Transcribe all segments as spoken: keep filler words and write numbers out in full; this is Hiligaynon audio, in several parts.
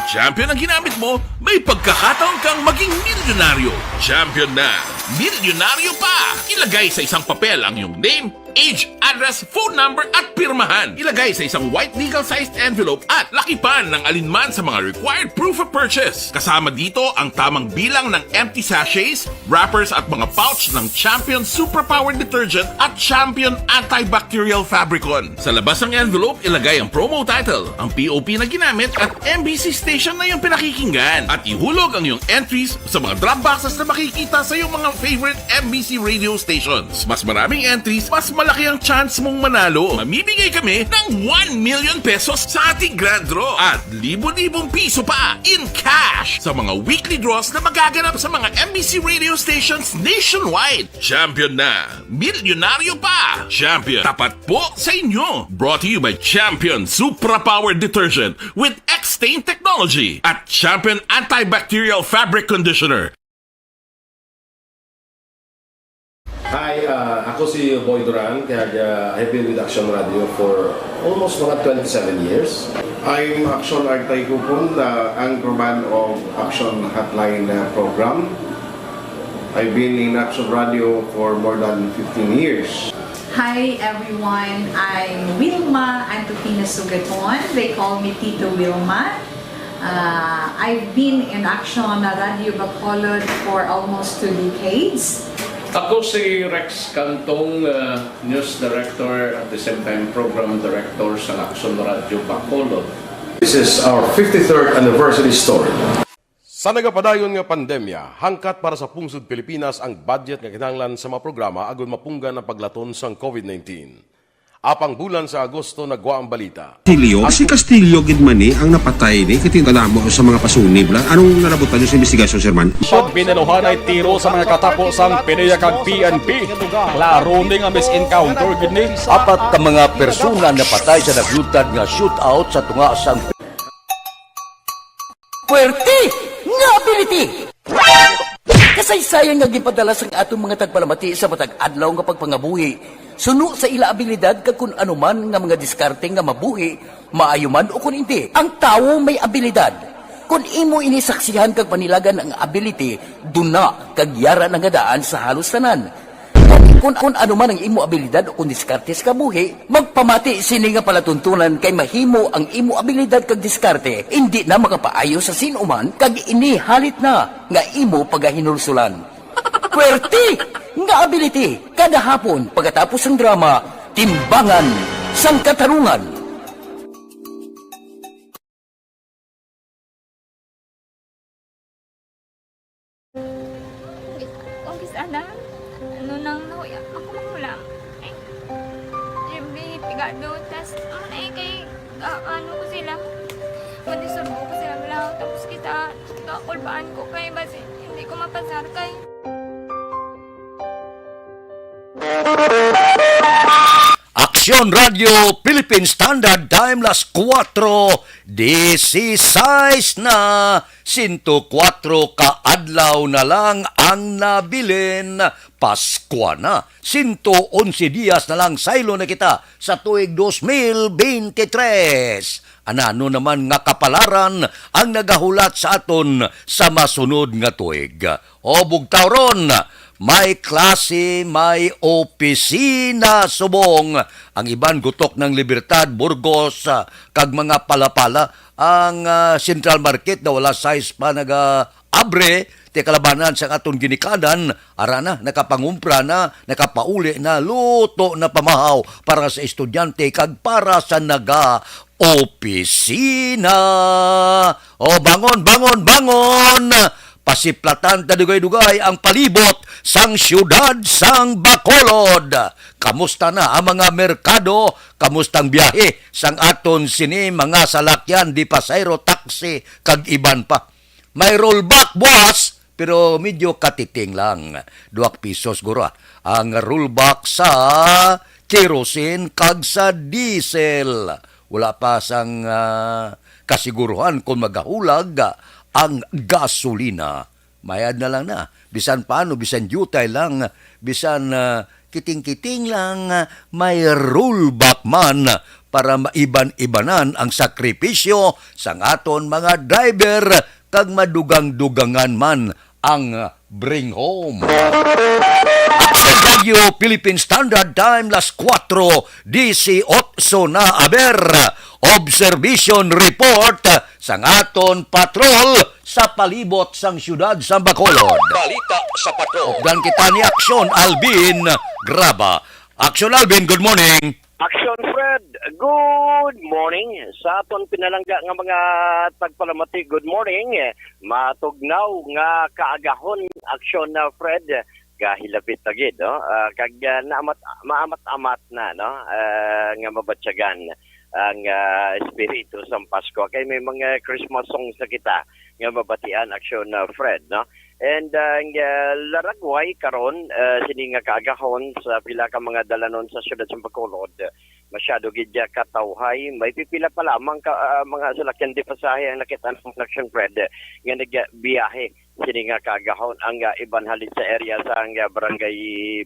Champion ang ginamit mo, may pagkakataon kang maging milyonaryo. Champion na, milyonaryo pa! Ilagay sa isang papel ang iyong name, age, address, phone number, at pirmahan. Ilagay sa isang white legal-sized envelope at lakipan ng alinman sa mga required proof of purchase. Kasama dito ang tamang bilang ng empty sachets, wrappers at mga pouch ng Champion Superpower Detergent at Champion Antibacterial Fabricon. Sa labas ng envelope, ilagay ang promo title, ang P O P na ginamit at M B C station na iyong pinakikinggan. At ihulog ang iyong entries sa mga drop boxes na makikita sa iyong mga favorite M B C radio stations. Mas maraming entries, mas malaki ang chance mong manalo. Mamimigay kami ng one million pesos sa ating grand draw at libo-libong piso pa in cash sa mga weekly draws na magaganap sa mga M B C radio stations nationwide. Champion na! Milyonaryo pa! Champion, tapat po sa inyo! Brought to you by Champion Supra Power Detergent with X-Stain Technology at Champion Antibacterial Fabric Conditioner. Hi, uh, ako si Boy Duran, kaya uh, I've been with Action Radio for almost mga twenty-seven years. I'm Action Artay Kupon, the anchorman of Action Hotline uh, program. I've been in Action Radio for more than fifteen years. Hi everyone, I'm Wilma Antupina Sugaton. They call me Tito Wilma. Uh, I've been in Action Radio Bacolod for almost two decades. Ako si Rex Cantong, uh, news director at the same time program director sa Action Radio Bacolod. This is our fifty-third anniversary story. Sa nagapadayon nga pandemya, hangkat para sa pungsod Pilipinas ang budget nga kinahanglan sa mga programa agud mapunggan ang paglaton sang COVID nineteen. Apang bulan sa Agosto nagwa ang balita. Castillo, si Castillo gid man ni ang napatay ni, kay tingala mo sa mga pasunib la. Anong nalabutan niyo sa investigasyon, Sir Man? Siyod binaluhanay tiro sa mga katapo sang PDEA kag P N P. Klaro ni nga mis-encounter gid ni. Apat ka mga persona napatay sa naglutad nga shootout sa tunga sang Puwerte nga ability! Kasaysayan nga ginpadala sang aton mga tagpalamati sa matag adlaw nga pagpangabuhi suno sa ila abilidad kag kun ano man nga mga diskarte nga mabuhi, maayo man ukon indi. Ang tawo may abilidad. Kon imo ini saksihan kag panilagan ang ability, duna kag yara na nga daan sa halos tanan. Kon, kon ano man ang imo abilidad o kon diskarte sa kabuhi, magpamati sini nga palatuntunan kay mahimo ang imo abilidad kag diskarte indi na makapaayo sa sin-o man kag ini halit na nga imo pagahinulsulan. Puwerte nga ability kada hapon pagkatapos sang drama, Timbangan sang Katarungan. Kung kis ana, ano nang nahuya ako manghulam. Ay, Jimmy, pigado, tas, ano na eh, kay, ah, ano ko sila, kung isurbo ko sila, wala, tapos kita, kakulbaan ko kay, basi, hindi ko mapasar kay. Aksyon Radio Philippine Standard Time, las kuwatro disisais na, sento kuwatro ka adlaw na lang ang nabilin, Paskwa na, sento onse diyas na lang saylo na kita sa tuig dos mil bente tres. Anano naman nga kapalaran ang nagahulat sa aton sa masunod nga tuig? O bugtaw ron, may klase, may opisina subong. Ang iban gutok ng Libertad, Burgos, ah, kag mga palapala. Ang, ah, Central Market na wala size pa nagaabre, ti kalabanan sang aton ginikanan, ara na, nakapangumpra na, nakapauli na, luto na pamahaw para sa estudyante kag para sa naga opisina. O, bangon, bangon, bangon! Pasiplatan ta dugay-dugay ang palibot sang siyudad sang Bacolod. Kamusta na ang mga merkado? Kamusta ang biyahe sang aton sini mga salakyan, di pasayro, taxi, kag iban pa? May rollback buwas, pero medyo katiting lang. Duwak pisos guro, ah, ang rollback sa kerosene kag sa diesel. Wala pa sang, ah, kasiguruhan kung magahulag ang gasolina. Mayad na lang na. Bisan paano, bisan diutay lang, bisan, ah, kiting-kiting lang, ah, may rollback man para maiban-ibanan ang sakripisyo sang aton mga driver kag madugang-dugangan man ang bring home. Action Radio Philippine Standard Time, las kuwatro disiotso na. Aber, observation report sang aton patrol sa palibot sang siyudad sang Bacolod. Balita sa patrol. Updan kita ni Action Alvin Graba. Action Alvin, good morning. Action Fred, good morning. Sa aton pinalangga nga mga tagpalamati, good morning. Matugnaw nga kaagahon, Action, uh, Fred, gahilabit na gid, no? Ah, kag, ah, naamat, maamat-amat na, no? Ah, nga mabatyagan ang, ah, espiritu sang Pasko. Kay may mga Christmas songs na kita nga mabatian, Action, uh, Fred, no? And, uh, ang, uh, laragway karon, uh, sini nga kaagahon sa pila ka mga dalanon sa siyudad sa Bacolod, masyado gid, uh, katawhay. May pipila pa lamang ka, uh, mga salakyan di pasahe ang nakita ng Action Fred, uh, nga nagbiyahe sini nga kaagahon. Ang, uh, iban halin sa area sa, ang, uh, Barangay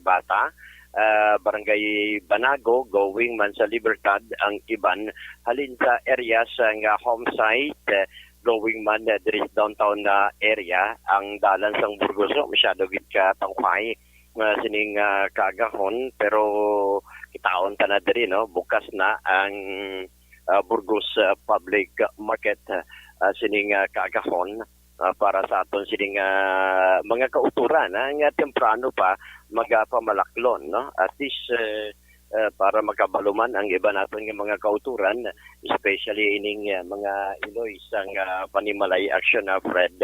Bata, uh, Barangay Banago, going man sa Libertad, ang iban halin sa area sa, uh, home site, uh, going man, uh, diri sa downtown na area. Ang dalan sang Burgos, no, masyado gid ka tawhay nga sining, ah, kaagahon, pero kitaon ta na diri, no, bukas na ang, ah, Burgos, ah, Public Market, ah, sining, ah, kaagahon, ah, para sa aton sining, ah, mga kauturan, ah, nga temprano pa magapamalaklon, no? At least, eh, eh, para makabalo man ang iba naton nga mga kauturan, especially ining, ah, mga iloy sang, ah, panimalay, Action, ah, Fred,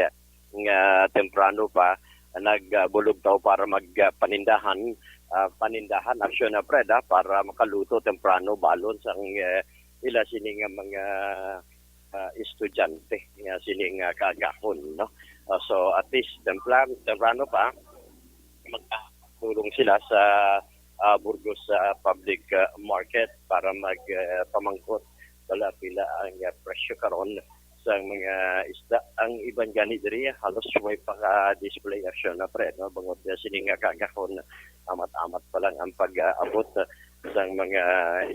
nga temprano pa nagbulog taw para mag, ah, panindahan, ah, panindahan, Action, ah, Fred, ah, para makaluto temprano balon sang, eh, ila sini nga mga, ah, estudyante nga sini nga kaagahon, no? Ah, so at least tempra-, temprano pa magtulong sila sa, ah, Burgos, ah, Public, ah, Market para mag, ah, pamangkot wala pila ang, ah, presyo karon sa mga isda. Ang iban gani diri, ah, halos may paka-display, Action, ah, Fred, no? Bangod, ah, sini nga kaagahon, amat-amat pa lang ang pag-aabot, ah, sang mga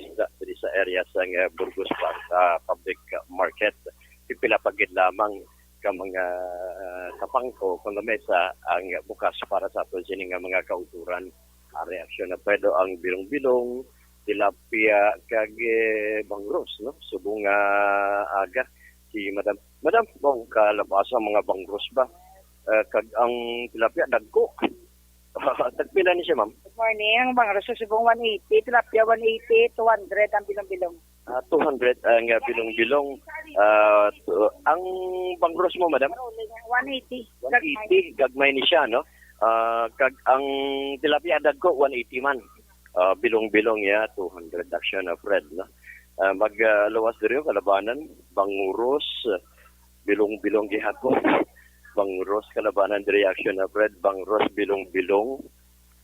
isda diri sa area sang, ah, Burgos Park, ah, Public Market. Pipila pa gid lamang ka mga, ah, kapangko kung lamesa ang bukas para sa aton sini nga mga kauturan. Ari, Action, ah, Fred, ang bilong-bilong, tilapia, kag, eh, bangros, no? Subong nga aga, si Madam. Madam, bang kalabasa ang mga bangros ba? Eh, kag ang tilapia, dagko. Tagpila ni siya, ma'am? Good morning. Ang bangros sa subong, one eighty, tilapia, one eighty, two hundred ang bilong-bilong. Ah, two hundred ang, ah, bilong-bilong. Ah, to-, ang bangros mo, madam? One eighty. One eighty, gagmay ni siya, no? Ah, kag ang tilapia dagko, one eighty man. Ah, bilong-bilong ya, two hundred, Action, ah, Fred, no? Ah, mag, ah, luwas diri, oh, kalabanan, bangros, bilong-bilong gihapon. Bangros, kalabanan diri, Action, ah, Fred, bangros, bilong-bilong,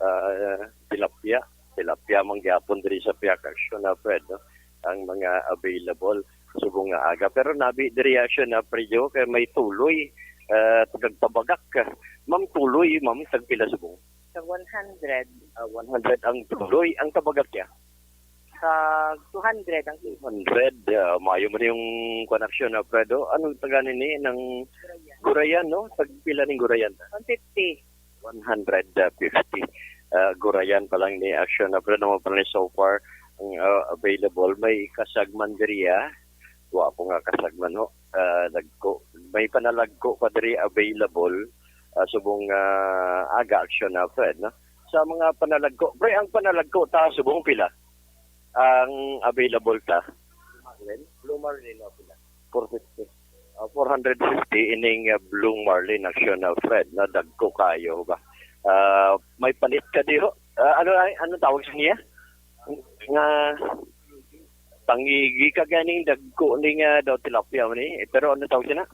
ah, tilapia. Tilapia man gihapon diri sa Piak, Action, ah, Fred, no? Ang mga available subong nga aga. Pero nabi diri, Action, ah, Fred, oh, kay may tuloy, ah, tagagpabagak. Ma'am, tuloy, ma'am, tagpila subong? Sa one hundred. Ah, one hundred ang tuloy. Ang kabagak niya? Sa two hundred ang kilo. Two hundred, ah, mayo man yung kuwan, Action, ah, Fred, oh. Anong taga nini ng gurayan, no? Tagpila ning gurayan? One fifty. One hundred fifty. Ah, gurayan pa lang ni, Action, ah, Fred, naman pa lang so far ang, ah, available. May kasagman diri, ah. Wa po nga kasagman, no? Ah, dagko. May panalagko pa diri available. Ah, subong, ah, aga, Action, ah, Fred, no? Sa mga panalagko, pre, ang panalagko ta subong pila ang available ta? Marlin? Blue Marlin, o pila? Four fifty. Ah, four hundred fifty ining, ah, Blue Marlin, Action, ah, Fred, na dagko kayo ba? Ah, may palit ka diho? Ah, ano ay, ano tawag sa niya? Nga tangigi ka ganing dagko ni nga daw tilapia man ni. Eh, pero ano tawag siya na?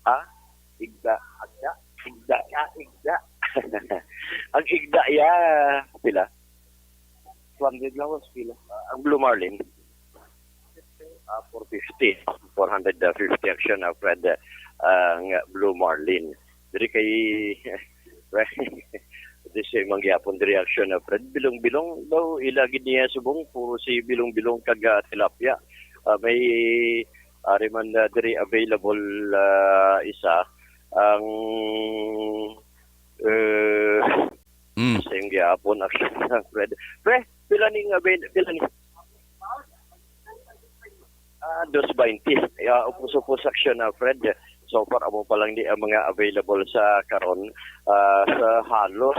Ha? Igda. Agda? Igda. Ah, igda. Ang igda ya, pila? Two hundred lang, boss, kilo. Ah, ang Blue Marlin? Ah, four fifty. Four hundred fifty, Action, ah, Fred, ah, ang Blue Marlin. Diri kay, Di siya man gyapon diri, Action, ah, Fred. Bilong-bilong daw, ila gid niya subong, puro si bilong-bilong kag, ah, tilapia. Ah, may, ari man, ah, diri available, ah, isa. Ang, eh, Mm. Same gyapon, Action, ah, Fred. Pre, pila ni nga avail-, pila ni? Ah, dos baynte. Ya, upos-upos, Action, ah, Fred. So far, amo pa lang ni ang mga available sa karon, ah, sa halos,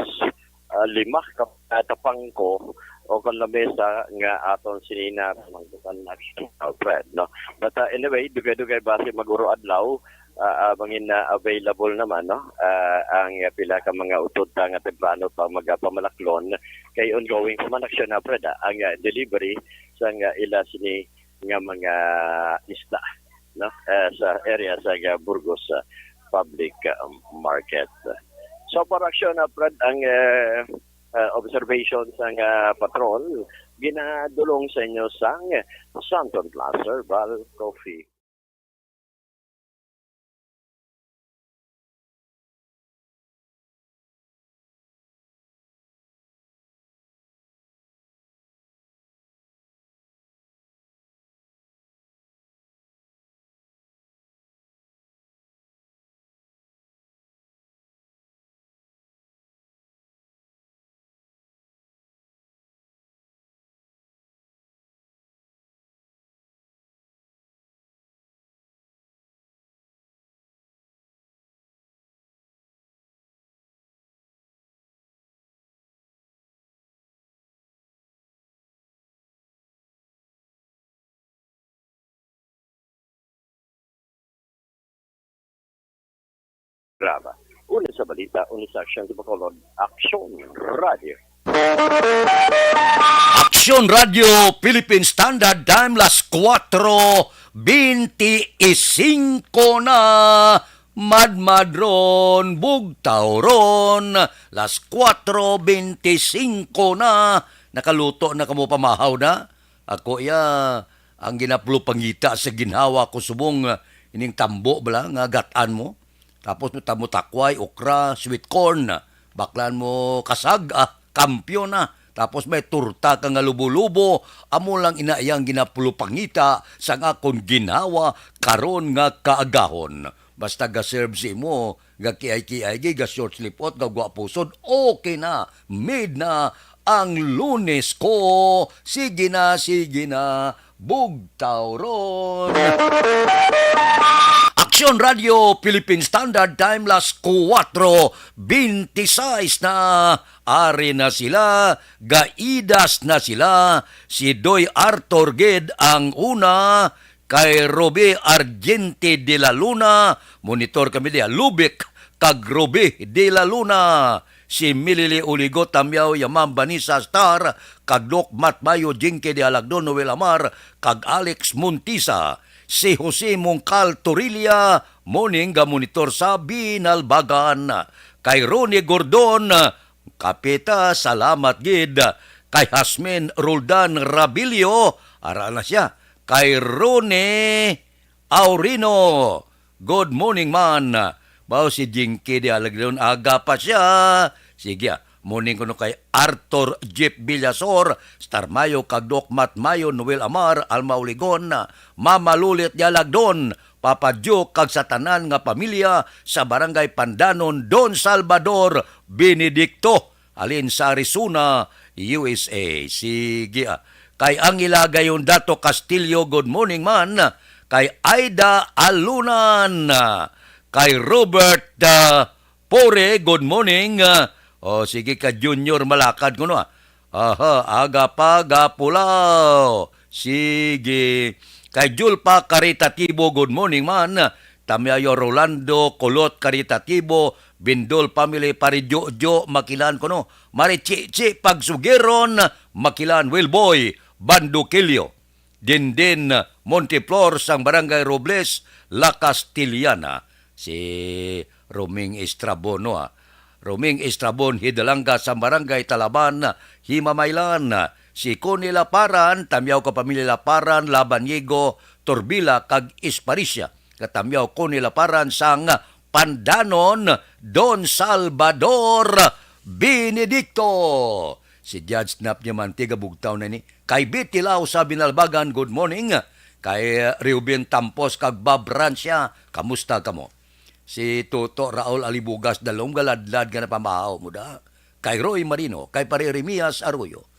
ah, lima ka, ah, tapangko o kon lamesa nga aton sini na pamangkutan, Action, ah, Fred, no? But, ah, anyway, dugay-dugay basi mag-uro adlaw, ah, ah, mangin na available naman, no? Ah, ang, ah, pila ka mga utod ta nga temprano pa magapamalaklon kay ongoing pa man, Action, ah, Fred, ah, ang, ah, delivery sang, ah, ila sini nga mga isda, no? Eh, sa area sa, ah, Burgos, ah, Public, ah, Market. So, para, Action, ah, Fred, ang, eh, ah, observation sang, ah, patrol ginadulong sa inyo sang Santon Plus Herbal Coffee. Drama. Una sa balita, una sa aksyon sa Bacolod, Aksyon Radio. Aksyon Radio Philippine Standard Time, las kuwatro benti singko na. Madmad ron, bugtaw ron, las kuwatro benti singko na. Nakaluto na kamo, pamahaw na? Ako iya, ang ginapulupangita sa ginhawa ko subong, ah, ining tambo bala nga gat-an mo. Tapos mo tambo takway, okra, sweet corn. Baklan mo kasag, ah, kampiyon na. Tapos may torta ka nga lubo-lubo, amo lang ina iyang ginapulupangita sang akon ginhawa karon nga kaagahon. Basta ga-serve si imo, ga-kiay-kiay, gi, ga-short sleeve out, ga gwa pusod, okay na, made na ang Lunes ko. Sige na, sige na, bugtaw ron. Aksyon Radio Philippine Standard Time, las kuwatro benti sais na. Ari na sila, gaidas na sila. Si Doy Arthur gid ang una, kay Ruby Argente de la Luna, monitor kami diha, Lubic, kag Ruby de la Luna, si Milili Uligo Tamyaw, Yamam Vanessa Star, kag Doc Matmayo, Jinky de Alagdon, Noel Amar, kag Alex Montisa, si Jose Mongcal Torilla, morning ga monitor sa Binalbagan, kay Ronnie Gordon, Kapita, salamat gid kay Hasmin Roldan Rabilio, ara na siya, kay Rone Aurino. Good morning man. Bao si Jinky di alagdon, aga pa siya. Sige, ah. Morning kuno kay Arthur Jeep Villasor, Star Mayo, kag Doc Mat Mayo, Noel Amar, Alma Uligon, Mama Lulit Yalagdon, Papa Joe, kag sa tanan nga pamilya sa Barangay Pandanon, Don Salvador Benedicto, halin sa Arizona, U S A. Sige, ah. Kay Angela Gayondato Castillo, good morning man. Kay Aida Alunan, kay Robert, ah, Pore, good morning. Ah, o, sige ka, Junior Malakad, kuno, ah. Aha, aga pa, gapulaw. Sige. Kay Julpa Caritatibo, good morning man. Tamyayo Rolando Kulot Caritatibo, Bindol family, Pare Jojo Makilan, kuno. Mare Chichi Pagsugiron Makilan, Wilboy Bandukilyo. Dindin Monteflor sang Barangay Robles, La Castellana. Si Roming Estrabon, no, ah. Roming Estrabon Hidalanga sang Barangay Talaban, Himamaylan. Si Connie Laparan, Tamyaw ka pamilya Laparan, Labaniego, Torbila, kag Esparicia. Katamyaw Connie Laparan sang Pandanon, Don Salvador Benedicto. Si Judge Snap niya man, tiga Bugtaw na ni. Kay Bitilaw sa Binalbagan, good morning. Kay, uh, Reuben Tampos kag Bob Rancia, kamusta kamo? Si Toto Raul Alibugas, dalom galadlad nga napamahaw mo da. Kay Roy Marino, kay Pare Remias Arroyo.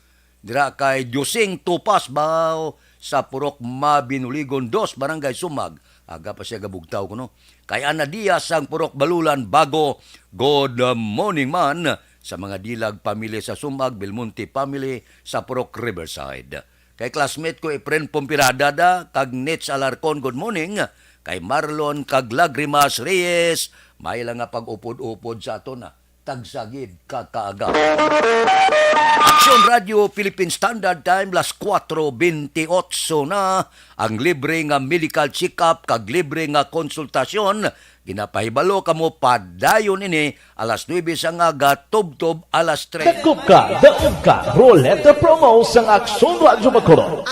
Dira kay Diosing Tupas Bao sa Purok Mabinuligon dos, Barangay Sumag. Aga pa siya gabugtaw kuno. Kay Ana Diaz sang Purok Balulan Bago, good morning man sa mga Dilag family sa Sumag, Belmonte family sa Purok Riverside. Kay classmate ko Efren Pompirada da, kag Nitz Alarcon, good morning. Kay Marlon kag Lagrimas Reyes, may lang nga pag-upod-upod sa ato na. Tagsagid ka kaaga. Aksyon Radio Philippine Standard Time, las kuwatro bentiocho na. Ang libre nga medical check-up kag libre nga konsultasyon, ginapahibalo kamo padayon ini alas nuebe sang aga tubtob alas tres. Dakop ka, daog ka, Roleta Promo sang Aksyon Radyo Bacolod.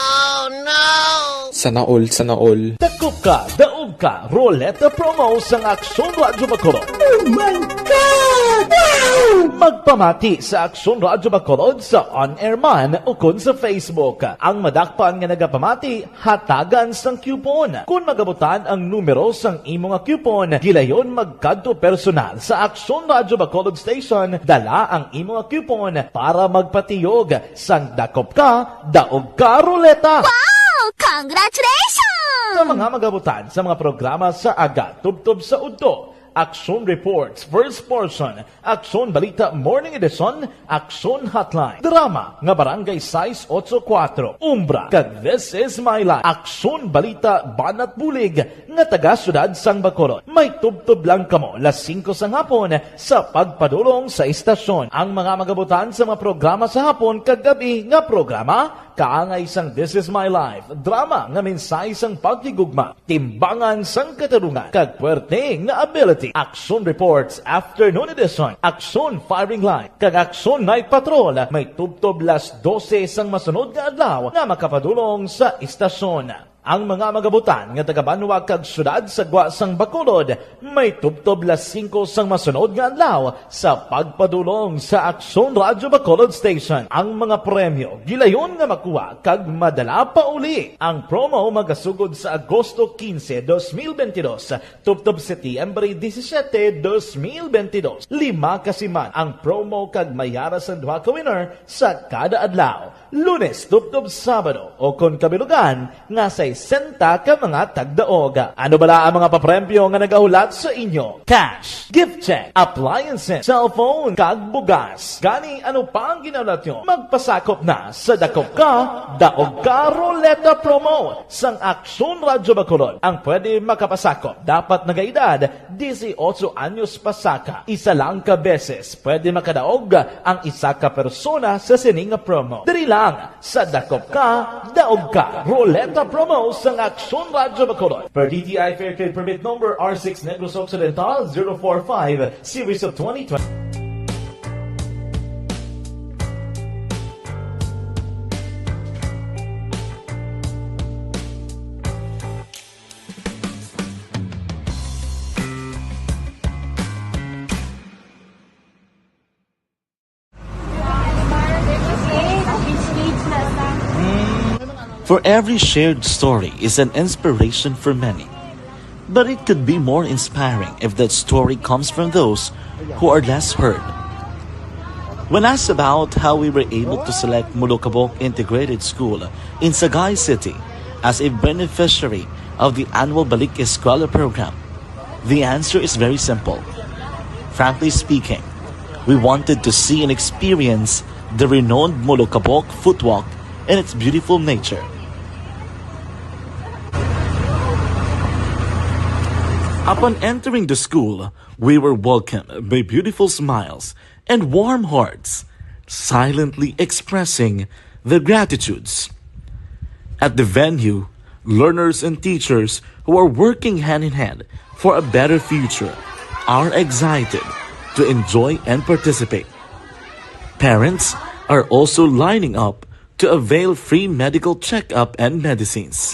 Sana all, sana all. Dakop ka, daog ka, Roleta Promo sang Aksyon Radyo Bacolod. Oh my God! Wow! Magpamati sa Aksyon Radyo Bacolod sa on-air man o kon sa Facebook. Ang madakpan nga nagapamati, hatagan sang coupon. Kon magabutan ang numero sang imo nga coupon, gilayon magkadto personal sa Aksyon Radyo Bacolod Station, dala ang imo nga coupon para magpatiyog sang dakop ka, daog ka, Roleta. Wow! Congratulations! Sa mga magabutan sa mga programa sa aga tubtob sa udto, Aksyon Reports, First Portion, Aksyon Balita Morning Edition, Aksyon Hotline, drama nga Barangay sais ocho kuwatro, Umbra, kag This Is My Life, Aksyon Balita Banat Bulig nga taga Siyudad sang Bacolod. May tubtob lang kamo las singko sang hapon sa pagpadulong sa istasyon. Ang mga magabutan sa mga programa sa hapon kag gab-i nga programa, kaangay sang This Is My Life, drama nga mensahe sang paghigugma, timbangan sang katarungan, kag puwerte nga ability. Aksyon Reports Afternoon Edition, Aksyon Firing Line, kag Aksyon Night Patrol may tubtob las dose sang masunod nga adlaw nga makapadulong sa istasyon. Ang mga magabutan nga taga-banwa kag siyudad sa gwa sang Bacolod may tubtob las singko sang masunod nga adlaw sa pagpadulong sa Aksyon Radyo Bacolod Station. Ang mga premyo gilayon nga makuha kag madala pa uli. Ang promo magasugod sa Agosto quince, dos mil veintidós, tubtob Setyembre disisiete, dos mil veintidós. Lima ka siman ang promo kag may ara sang duha ka winner sa kada adlaw. Lunes tubtob Sabado, o kon kabilugan nga sesenta ka mga tagdaog. Ano bala ang mga papremyo nga nagahulat sa inyo? Cash, gift check, appliances, cellphone, kag bugas. Gani, ano pa ang ginahulat nyo? Magpasakop na sa Dakop Ka, Daog Ka Roleta Promo sang Aksyon Radyo Bacolod. Ang pwede makapasakop dapat nagaedad disiotso anyos pa saka. Isa lang ka beses pwede makadaog ang isa ka persona sa sini nga promo. Diri lang sa Dakop Ka, Daog Ka Roleta Promo sang Aksyon Radyo Bacolod. Per D T I Fair Trade Permit Number R six Negros Occidental zero four five, Series of twenty twenty. For every shared story is an inspiration for many. But it could be more inspiring if that story comes from those who are less heard. When asked about how we were able to select Molokabok Integrated School in Sagay City as a beneficiary of the annual Balik Eskwela program, the answer is very simple. Frankly speaking, we wanted to see and experience the renowned Molokabok Footwalk and its beautiful nature. Upon entering the school, we were welcomed by beautiful smiles and warm hearts, silently expressing their gratitudes. At the venue, learners and teachers who are working hand in hand for a better future are excited to enjoy and participate. Parents are also lining up to avail free medical checkup and medicines.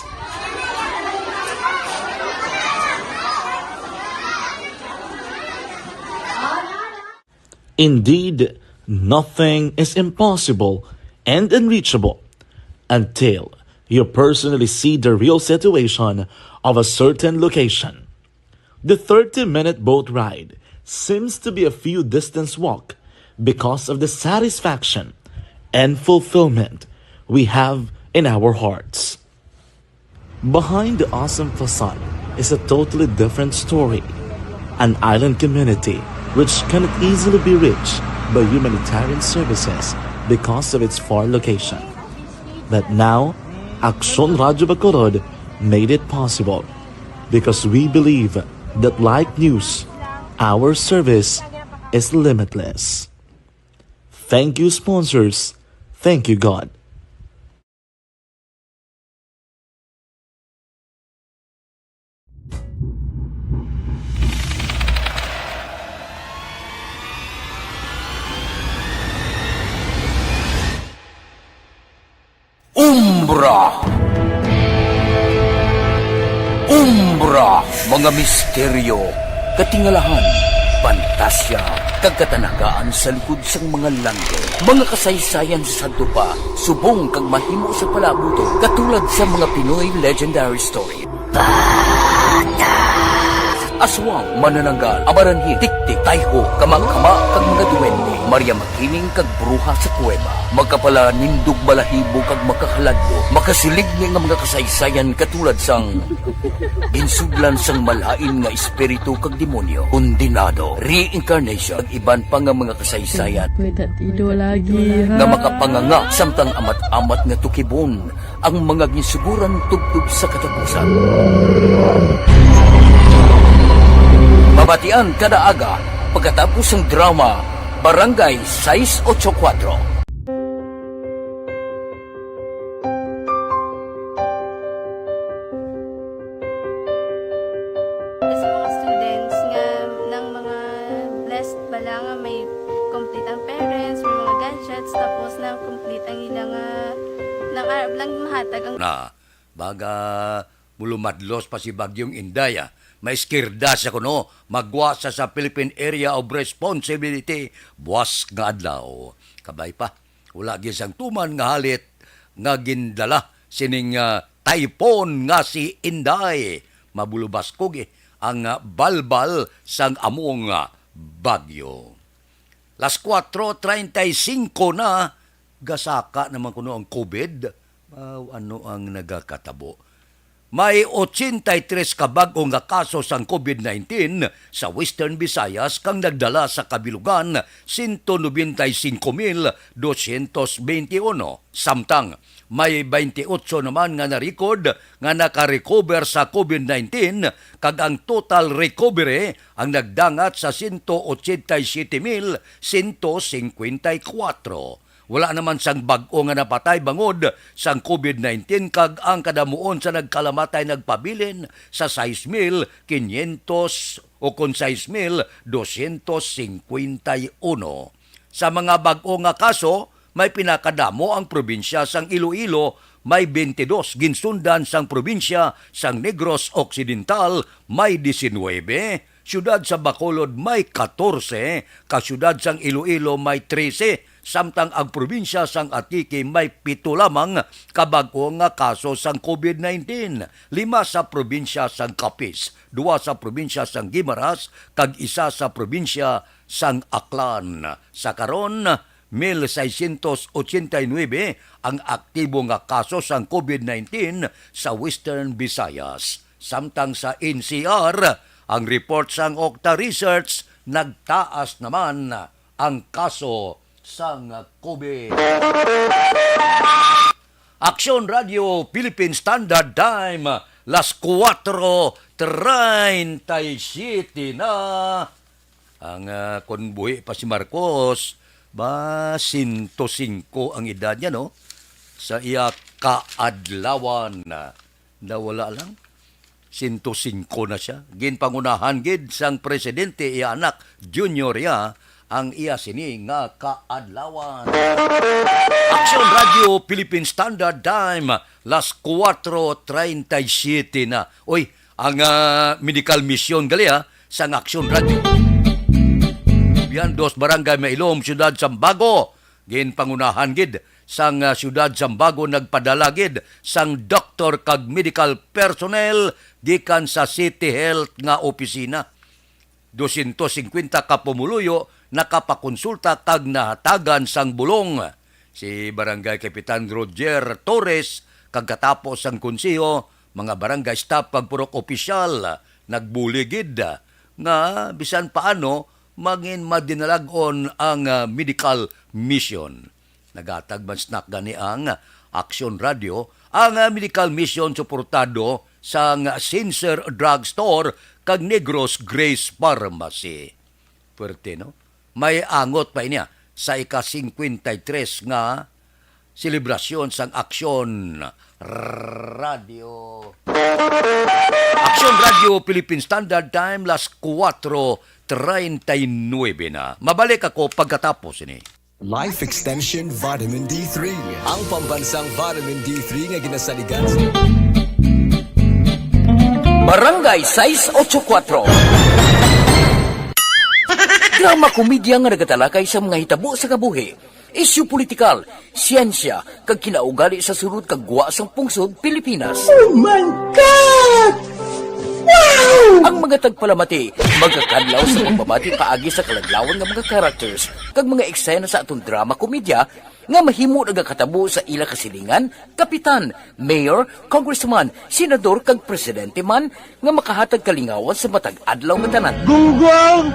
Indeed, Nothing is impossible and unreachable until you personally see the real situation of a certain location. The thirty-minute boat ride seems to be a few distance walk because of the satisfaction and fulfillment we have in our hearts. Behind the awesome facade is a totally different story. An island community which cannot easily be reached by humanitarian services because of its far location. But now, Aksyon Radyo Bacolod made it possible because we believe that, like news, our service is limitless. Thank you, sponsors. Thank you, God. Umbra. Umbra, mga misteryo, katingalahan, pantasya, kag katanagaan sa likod sang mga langit. Mga kasaysayan sa sadto pa, subong kag mahimo sa palaabuton, katulad sa mga Pinoy legendary story. Aswang, manananggal, amaranhit, tiktik, tayho, kamangkama, kag mga duwende. Maria Makiling kag bruha sa kuweba. Makapalanindog balahibo kag makahaladlo. Makasiligni nga mga kasaysayan katulad sang ginsudlan sang malain nga espiritu kag demonyo, kondenado, reincarnation, kag iban pa nga mga kasaysayan Wait, that ido lagi, ha? nga makapanganga samtang amat-amat nga tukibon ang mga ginsuguran tubtob sa katapusan. Mabatian kada aga pagkatapos sang drama Barangay sais ocho kuwatro. Sa mga students nga nang mga blessed bala nga may complete ang parents, may mga gadgets, tapos nang complete ang ila nga, nang arab lang mahatag ang Na, baga mulumadlos pa si Bagyong Inday, ah. Maiskirda siya kuno, magwa sa, sa Philippine Area of Responsibility, buwas nga adlaw. Kabay pa, wala gyud sang tuman nga halit nga gindala sining, ah, typhoon nga si Inday. Mabulubaskog, eh, ang, ah, balbal sang among, ah, bagyo. Las kuwatro treinta y cinco na, gasaka naman kuno ang COVID. Ah, ano ang nagakatabo? May ochenta y tres ka bag-o nga kaso sang COVID nineteen sa Western Visayas, kag nagdala sa kabilugan sento nobenta y cinco mil dosyentos benti uno. Samtang may baynte otso naman nga na-record nga naka-recover sa COVID nineteen, kag ang total recovery ang nagdangat sa sento ochenta y siyete mil sento singkwenta y kuwatro. Wala naman sang bag-o nga napatay bangod sang COVID nineteen, kag ang kadamuon sa nagkalamatay nagpabilin sa sais mil kinyentos o kon sais mil dosyentos singkwenta y uno. Sa mga bag-o nga kaso, may pinakadamo ang probinsya sang Iloilo, may bentidós, ginsundan sang probinsya sang Negros Occidental, may disinuybe, siyudad sa Bacolod may katorse, ka siyudad sang Iloilo may trese, samtang ang probinsya sang Antique may pito lamang ka bag-o nga kaso sang COVID nineteen, lima sa probinsya sang Capiz, duwa sa probinsya sang Guimaras, kag isa sa probinsya sang Aklan. Sa karon, mil seiscientos ochenta y nuebe ang aktibo nga kaso sang COVID nineteen sa Western Visayas. Samtang sa N C R, ang report sang Octa Research, nagtaas naman ang kaso sang COVID. Aksyon Radio Philippine Standard Time, las kuwatro treinta y siete na. Ang, ah, kon buhi pa si Marcos, ba, sento singko ang edad niya, no? Sa iya kaadlawan, nawala lang. Sento singko na siya. Ginpangunahan gid sang presidente iya anak, Junior, iya ang iya sini nga kaadlawan. Aksyon Radio Philippine Standard Time, las kuwatro treinta y siete na. Oy, ang, ah, medical mission gali, ah, sang Aksyon Radio. Yan, dos barangay Mailom, Siyudad Sambago. Ginpangunahan gid sang, ah, Siyudad Sambago nagpadala gid sang doktor kag medical personnel gikan sa City Health nga opisina. Dosyentos singkwenta ka pumuluyo nakapakonsulta kag nahatagan sang bulong. Si Barangay Kapitan Roger Torres kag katapo sang konseho, mga barangay staff kag purok opisyal nagbulig gid nga bisan paano mangin madinalag-on ang, ah, medical mission. Naghatag man snack gani ang Aksyon Radio, ang, ah, medical mission suportado sang Sincere Drug Store kag Negros Grace Pharmacy. Puwerte, no? May angot pa ini, ah, sa ika-singkwenta y tres nga selebrasyon sang Aksyon Radio. Aksyon Radio Philippine Standard Time, las kuwatro treinta y nuebe na. Mabalik ako pagkatapos ini. Life Extension Vitamin D three. Ang pambansang Vitamin D three nga ginasaligan sa Barangay sais ocho kuwatro. Drama komedya nga nagatalakay sa mga hitabo sa kabuhi, isyu politikal, siyensya, kag kinaugali sa sulod kag gwa sang pungsod Pilipinas. Oh my God! Wow! Ang mga tagpalamati magakadlaw sa pagbabati paagi sa kaladlawan nga mga characters kag mga eksena sa aton drama komedya nga mahimo nagakatabo sa ila kasilingan, kapitan, mayor, congressman, senador, kag presidente man nga makahatag kalingawan sa matag adlaw nga tanan. Gunggong!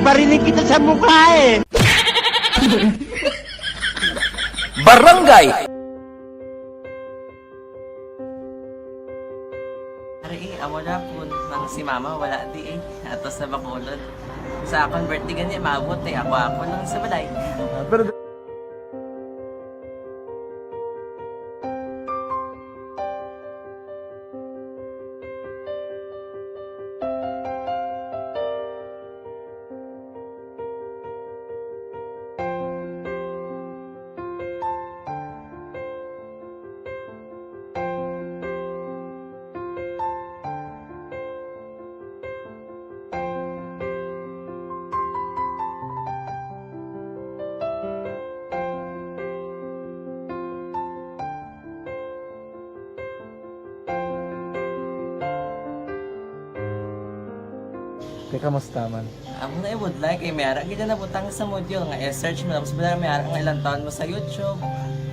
Barinig kita sa mukha eh! Barangay. Ari eh, amo na po nang si mama wala di eh. Ato sa Bacolod. Sa akong birthday gani, maabot eh. Ako, ako lang sa balay. Ah, pero Te, kamusta man? Amo na, I would like, eh, may ara gid na nabutang sa module nga i-search mo, tapos bala may ara nga ilang taon mo sa YouTube.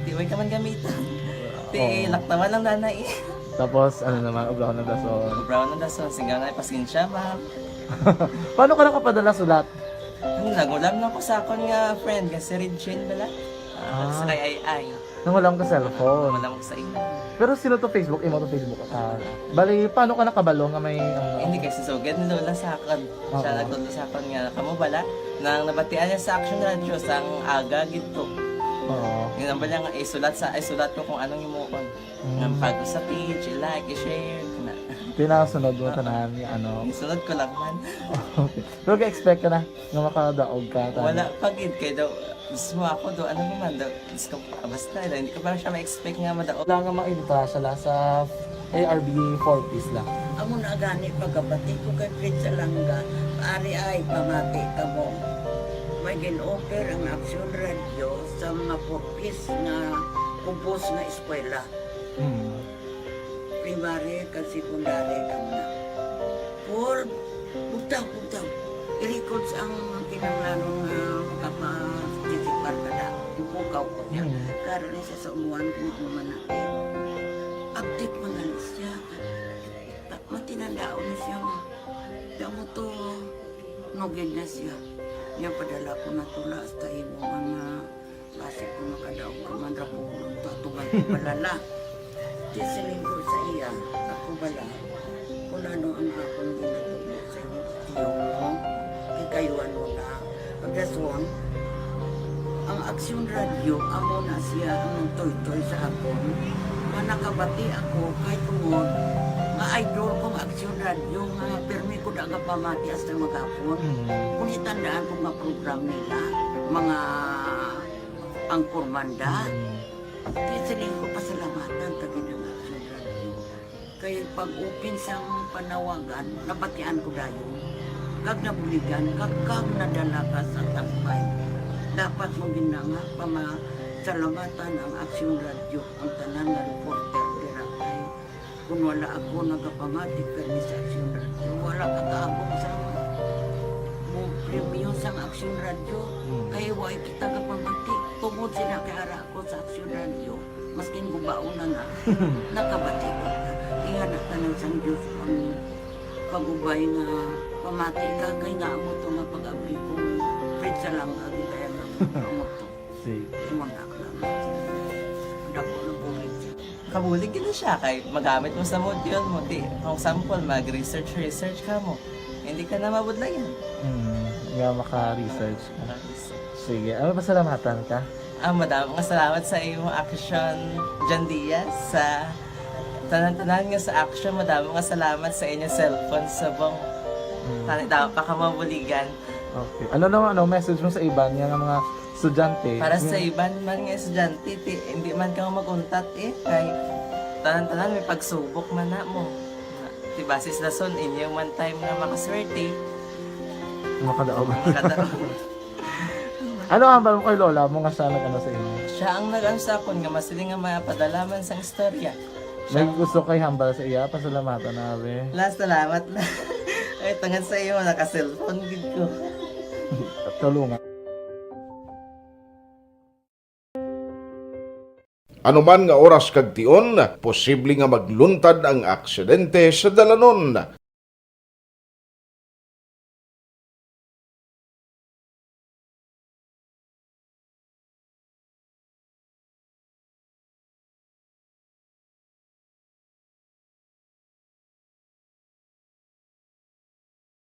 Di, way ka man gamitan. Di, Oo. Laktawan lang na na eh. Tapos, ano naman, ubraw na dason. Ubraw na dason, singgaw na, pasensya, ma'am. Paano ka nakapadala sulat? Ano, nagulam lang ko sa akon nga friend, nga si Regine bala. Ah, Ah. Sa kay Ay Ay. Nangulam ka cellphone. Wala mo sa imo. Pero sino to Facebook? Imo to Facebook? Ah, bali, paano ka nakabalo nga may, ano? Hindi, kay si Sugad ni Lola sa akon. Oo. Siya nagtudlo sa akon nga, kamo bala, nang nabatian niya sa Action Radio, sang aga gid to. Oo. Yun ang bala nga, isulat sa, isulat ko kung anong himuon. Mm. Nga pag sa page, i-like, i-share, na. Pinasunod mo Oo. Tanan, ano? Isunod ko lang man. Okay. Pero ga-expect ka na nga makadaog ka, tanan? Wala pa gid, kay daw, mismo ako daw, ano naman daw, Diyos ko, ah, basta, hindi ko pa siya ma-expect nga madaog. Wala nga maimita siya la sa A R B four Ps la. Amo na gani pagkabati ko kay Fred Salanga, ari ay pamati kamo. May gin-offer ang Action Radio sa mga four Ps nga ubos nga eskwela. Hmm. Primary kag secondary kamo na. Paul, bugtaw, bugtaw. I-records ang kinahanglanon nga makaparticipar ka na. Ipukaw ko niya. Mm. Karon ni siya sa umuan kung ano man natin. Update man gani siya. Ta-, matinandaon na siya nga. Kaya mo to, nugid na siya. Niya padala ko na tula hasta imo nga Basi kung makadaog ka man ra po, to atubang ko balala. Di siling ko sa iya, ako bala, kung ano ang akong ginatubag sa imo, tiyo mo, ikayuan mo na. Pagdason, ang Aksyon Radio, amo na siya ang nagtoytoy sa akon. Nga nakabati ako, kay tungod, nga idol kong Aksyon Radio, nga pirmi ko daga pamati hasta maghapon. Mm. Kung itandaan ko nga program nila, mga Anchorman da. Mm. Kaya siling ko, pasalamatan ta gid ang Action Radio. Kay pag-open sang panawagan, nabatian ko dayon. Kag nabuligan ka, kag nadala ka sa tambay. Dapat mo gina nga pamasalamatan ang Aksyon Radyo, ang tanan nga reporter dira kay kung wala ako nagapamati kani sa Aksyon Radyo, wala ka kaabot sa mo premyo sang Aksyon Radyo. Hmm. Kay wa kita kapamati tungod sila kay ara ako sa Aksyon Radyo. Maskin gubaon na na, nakabati kita. Ingana ka nang sang Diyos ang pag-ubay nga pamati ka kay nga amo to nga pag-abli ko. Pritsa lang agi kaya nga amo to. Sige. Ingon ako lang. Dako ng bulig siya. Kabulig gid siya kay magamit mo sa module mo. Di, for example, mag-research, research ka mo. Hindi ka na mabudlayan. Hmm, nga maka-research ka. Maka-research. Sige, ano, pasalamatan ka? Ah, madamo nga salamat sa imo, Action John Diaz, sa tanan-tanan nga sa Action. Madamo nga salamat sa inyo cellphone subong. Hmm. Tani, damo pa ka mabuligan. Okay. Ano naman, ano, message mo sa iban nga mga estudyante? Para sa Hmm. iban man nga estudyante, ti, hindi man ka mag-untat eh. Kay tanan-tanan may pagsubok man na mo. Ti, basis lason, inyo man time nga makaswerte. Makadaog. Makadaog. Ano ang hambal mo kay lola mo nga siya nag-ano sa imo? Siya ang nag-ano sa akon nga masiling nga mapadala man sang istorya. May gusto kay hambal sa iya, pasalamatan na, abi. La, salamat na. Ay, tungod sa imo, naka-cellphone gid ko. Tulungan. Anuman nga oras kag tion, posible nga magluntad ang aksidente sa dalanon.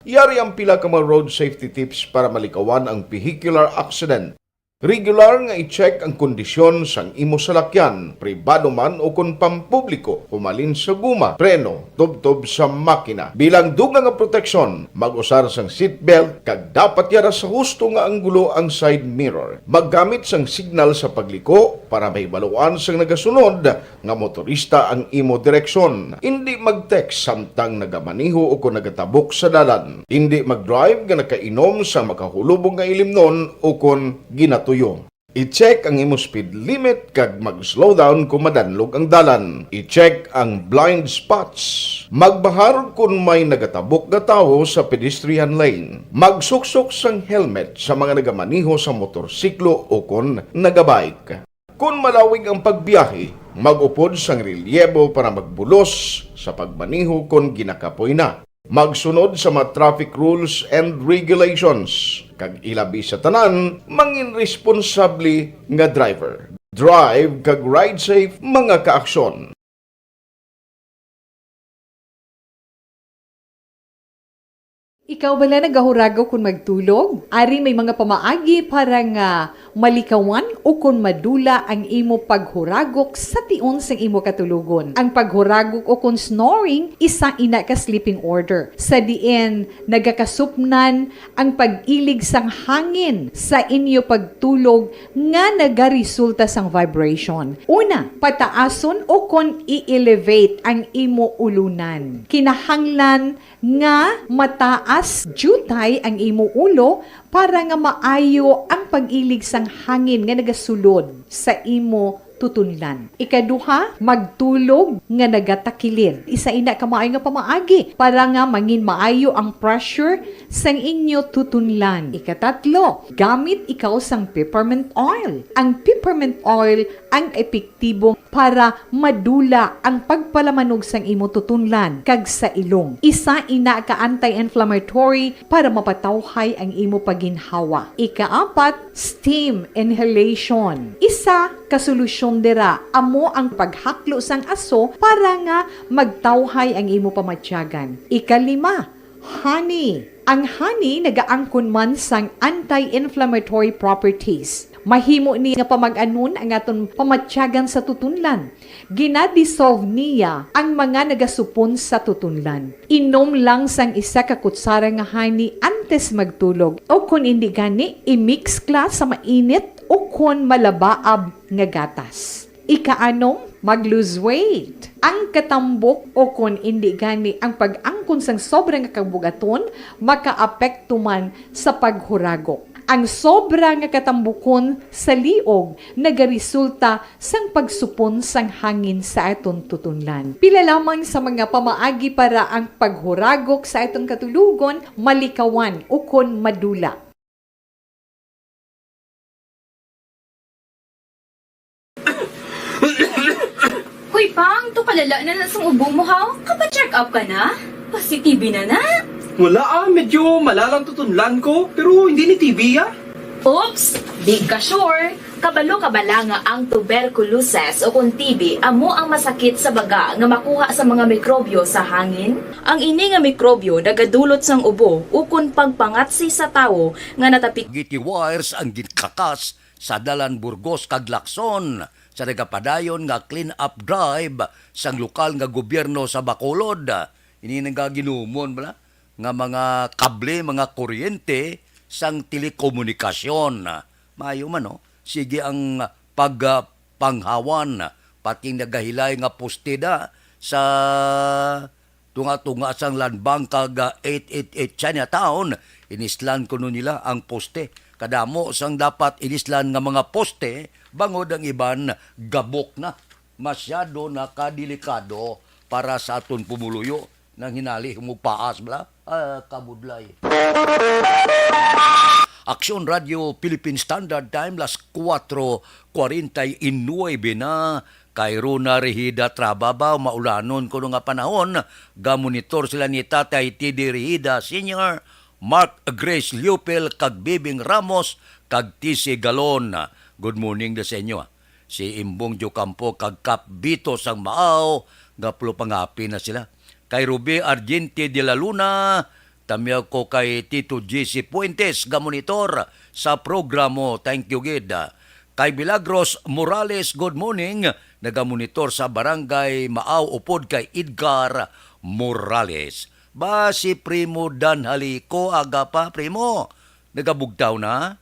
Yari ang pila ka mga road safety tips para malikawan ang vehicular accident. Regular nga i-check ang kondisyon sang imo salakyan, pribado man o kon pampubliko, humalin sa guma, preno, tubtob sa makina. Bilang dugang nga proteksyon, mag-usar sang seatbelt kag dapat yara sa husto nga anggulo ang side mirror. Maggamit sang signal sa pagliko para mahibaluan sang nagasunod nga motorista ang imo direksyon. Indi mag-text samtang nagamaneho o kon nagatabok sa dalan. Indi mag-drive nga nakainom sa makahulubong nga ilimnon o kon ginatuyo. I-check ang imo speed limit kag mag-slow down kon madanlog ang dalan. I-check ang blind spots. Magbahar kon may nagatabok nga tawo sa pedestrian lane. Magsuksok sang helmet sa mga nagamaneho sa motorsiklo o kon nagabike. Kon malawig ang pagbiyahe, mag-upod sang relyebo para magbulos sa pagmaneho kon ginakapoy na. Magsunod sa mga traffic rules and regulations, kag ilabi sa tanan, mangin responsable nga driver. Drive kag ride safe, mga kaaksyon. Ikaw bala nagahuragok kon magtulog? Ari may mga pamaagi para nga malikawan ukon madula ang imo paghuragok sa tion sang imo katulogon. Ang paghuragok ukon snoring, isa ina ka sleeping order, sa diin nagakasupnan ang pag-ilig sang hangin sa inyo pagtulog nga nagaresulta sang vibration. Una, pataason ukon i-elevate ang imo ulunan. Kinahanglan nga mataas diutay ang imo ulo para nga maayo ang pag-ilig sang hangin nga nagasulod sa imo tutunlan. Ikaduha, magtulog nga nagatakilid. Isa ina ka maayo nga pamaagi para nga mangin maayo ang pressure sang inyo tutunlan. Ikatatlo, gamit ikaw sang peppermint oil. Ang peppermint oil ang epektibo para madula ang pagpalamanog sang imo tutunlan kag sa ilong. Isa ina ka anti-inflammatory para mapatawhay ang imo paginhawa. Ikaapat, steam inhalation. Isa ka solusyon dira amo ang paghaklo sang aso para nga magtawhay ang imo pamatyagan. Ikalima, honey. Ang honey nagaangkon man sang anti-inflammatory properties. Mahimo ni nga pamag-anon ang aton pamatyagan sa tutunlan. Gina-dissolve niya ang mga nagasupon sa tutunlan. Inom lang sang isa ka kutsara nga honey antes magtulog, o kon indi gani, i-mix kla sa mainit o kon malabaab nga gatas. Ikaanom, mag-lose weight. Ang katambok o kon indi gani ang pag-angkon sang sobra nga kabugaton makaapekto man sa paghuragok. Ang sobra nga katambukon sa liog nagaresulta sang pagsupon sang hangin sa aton tutunlan. Pila lamang sa mga pamaagi para ang paghuragok sa aton katulogon malikawan ukon madula. Hoy, Pang, to kalala na na sang ubo mo, ha? Kapa-check up ka na? Pasi-T B na na? Wala ah, medyo malalang tutunlan ko, pero hindi ni T B ah. Oops! Di ka sure? Kabalo ka bala nga ang tuberculosis o kung T B amo ang masakit sa baga nga makuha sa mga mikrobyo sa hangin? Ang ini nga mikrobyo nagadulot sang ubo ukon pagpangatsi sa tawo nga natapik Giti wires ang ginkakas sa dalan Burgos kag Lacson sa nagapadayon nga clean-up drive sang lokal nga gobyerno sa Bacolod. Ini nagaginumon bala nga mga kable, mga kuryente sang telekomunikasyon. Maayo man, no? Sige ang pagpanghawan, pati nagahilay nga poste da sa tunga-tunga sang Lanbang kag ah, eight eight eight Chinatown, inislan kuno nila ang poste. Kadamo sang dapat inislan nga mga poste, bangod ang iban gabok na. Masyado na kadelikado para sa aton pumuluyo nang hinali humog paas bala. Ah, kabudlay. Aksyon Radio Philippine Standard Time, las kuwatro kwarenta y nuebe na. Kay Rona Rehida Traba ba, maulanon kuno nga panahon, gamonitor sila ni Tatay T D Rehida Senior, Mark Grace Leopel, kag Bibing Ramos, kag T C Galon. Good morning da sa inyo. Si Imbong Diocampo kag Kap Bito sang Maaw, gaplo pangapi na sila. Kay Ruby Argente de la Luna, tamyaw ko kay Tito G C Fuentes, gamonitor sa programo. Thank you gid. Kay Milagros Morales, good morning. Nagamonitor sa Barangay Maaw upod kay Edgar Morales. Ba si Primo Dan Halico, aga pa, Primo? Nagabugtaw na?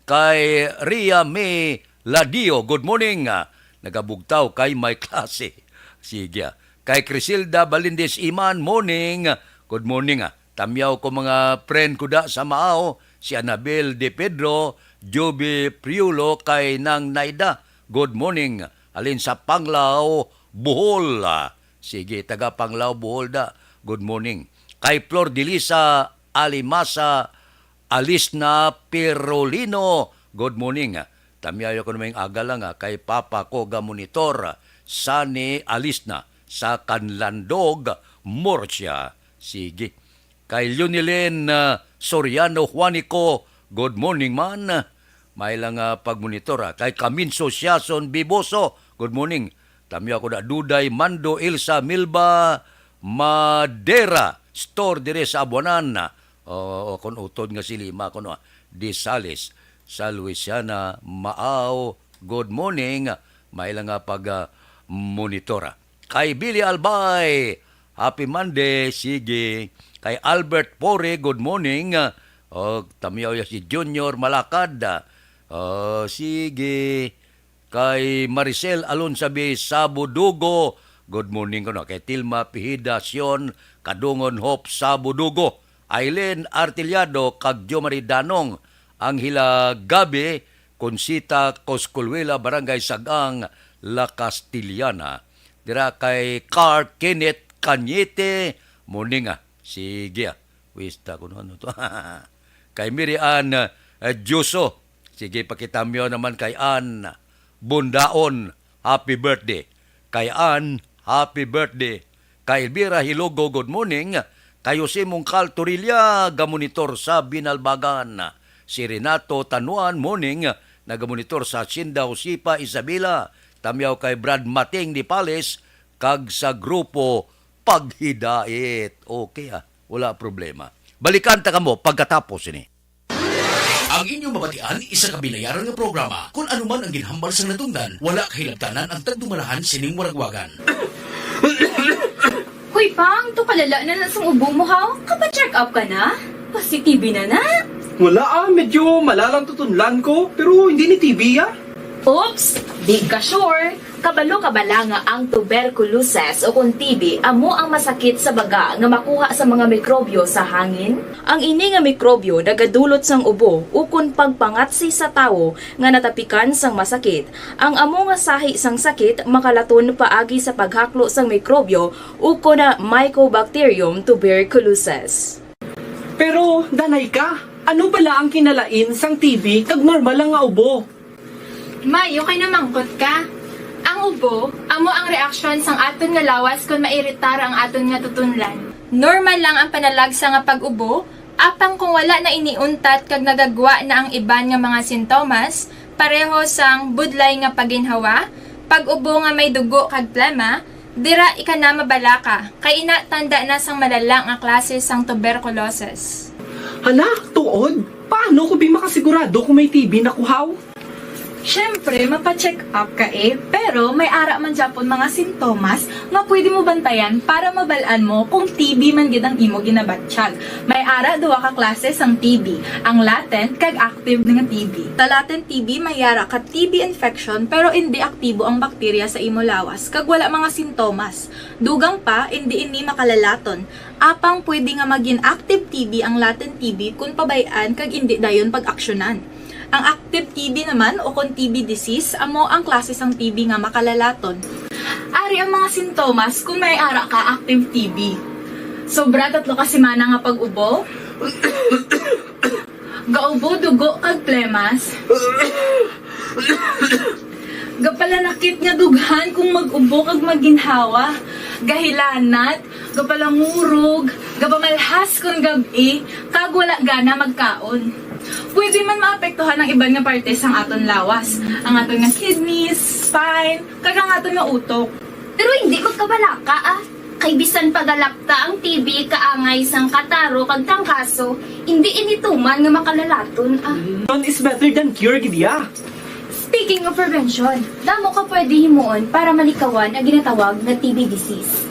Kay Ria May Ladio, good morning. Ah, nagabugtaw kay may klase. Sige. Ah. Kay Crisilda Balindis Iman, morning. Good morning. Ah. Tamyaw ko mga friend ko da sa Maaw, si Anabel De Pedro, Joby Priulo, kay Nang Naida. Good morning. Alin sa Panglao, Bohol. Ah, sige, taga Panglao, Bohol da. Good morning. Kay Flor Delisa Alimasa, Alisna Pirolino, good morning. Tamyayo ko naming aga lang ah, kay papa ko ga monitor, Sunny Alisna, sa Kanlandog, Murcia. Sige. Kay Lunilin ah, Soriano Juanico, good morning man. May lang ah, pagmonitor ah. Kay Kaminso Siason Biboso, good morning. Tamyaw ko na Duday Mando Ilsa Milba Madera, store dire sa Abuanan. O, o kon utod nga si Lima, kuno, ah, Disales, sa Louisiana, Maaw, good morning. May lang nga pag ah, monitora. Kay Billy Albay, happy Monday, sige. Kay Albert Pore, good morning. O, tamyaw ya si Junior Malakad. O, sige. Kay Maricel Alonsabi Sabudugo, good morning kuno. Kay Tilma Pihida Sion Kadungon Hope Sabudugo, Aileen Artillado kag Jo Marie Danong, Angela Gabi, Consita Cosculuela, Barangay Sagang, La Castellana. Dira kay Carl Kenneth Cañete, morning ah. Sige ah. Wista ko ano to. Kay Mary Ann eh, Dioso. Sige, pakitamyo naman kay Ann Bundaon. Happy birthday. Kay Ann, happy birthday. Kay Elvira Hilogo, good morning. Kay Jose Mungkal Torilla, gamonitor sa Binalbagan. Si Renato Tanuan, morning, nagamonitor sa Hacienda Josefa, Isabela. Tamyaw kay Brad Mating Nipales, kag sa grupo Paghidait. Okay ah, wala problema. Balikan ta kamo pagkatapos ini. Ang inyo mabatian, isa ka binayaran nga programa. Kun ano man ang ginhambal sang natungdan, wala kahilabtanan ang tagdumalahan sining waragwagan. Hoy, Pang, to kalala na na sang ubo mo, ha? Kapa-check up ka na? Pasi-T B na na? Wala ah, medyo malalang tutunlan ko, pero hindi ni T B ah. Oops! Di ka sure? Kabalo ka bala nga ang tuberculosis o kon T B amo ang masakit sa baga nga makuha sa mga mikrobyo sa hangin? Ang ini nga mikrobyo nagadulot sang ubo ukon pagpangatsi sa tawo nga natapikan sang masakit. Ang amo nga sahi sang sakit makalaton paagi sa paghaklo sang mikrobyo ukon na Mycobacterium tuberculosis. Pero, danay ka, ano bala ang kinalain sang T B kag normal lang nga ubo? Mayo kay namangkot ka. Ang ubo amo ang reaksyon sang aton nga lawas kon mairitar ang aton nga tutunlan. Normal lang ang panalagsa nga pag-ubo, apang kung wala na ini untat kag nagagwa na ang iban nga mga sintomas, pareho sang budlay nga paginhawa, pag-ubo nga may dugo kag plema, dira ika na mabalaka, kay ina tanda na sang malala nga klase sang tuberculosis. Hala, tuod? Paano ko bi makasigurado kung may T B na kuhaw? Siyempre, mapa-check up ka eh, pero may ara man gyapon mga sintomas nga pwede mo bantayan para mabal-an mo kung T B man gid ang imo ginabatyag. May ara duha ka klase sang T B, ang latent kag active nga T B. Sa latent T B may ara ka T B infection pero indi aktibo ang bakterya sa imo lawas kag wala mga sintomas. Dugang pa, indi ini makalalaton. Apang pwede nga magin active T B ang latent T B kon pabay-an kag indi dayon pag-aksyonan. Ang active T B naman o kon T B disease amo ang klase sang T B nga makalalaton. Ari ang mga sintomas kon may ara ka active T B. Sobra tatlo ka semana nga pag-ubo. Gaubo dugo kag plemas. Gapalanakit nga dughan kung mag-ubo kag maginhawa. Gahilanat, gapalangurog, gapamalhas kon gab-i, kag wala gana magkaon. Pwede man maapektuhan ang iban nga parte sang aton lawas, ang aton nga kidneys, spine, kag ang aton nga utok. Pero hindi magkabalaka ah. Kay bisan pagalakta ang T B kaangay sang kataro kag trangkaso, hindi ini tuman nga makalalaton ah. Prevention is better than cure gid ya. Speaking of prevention, damo ka pwede himuon para malikawan ang ginatawag nga T B disease.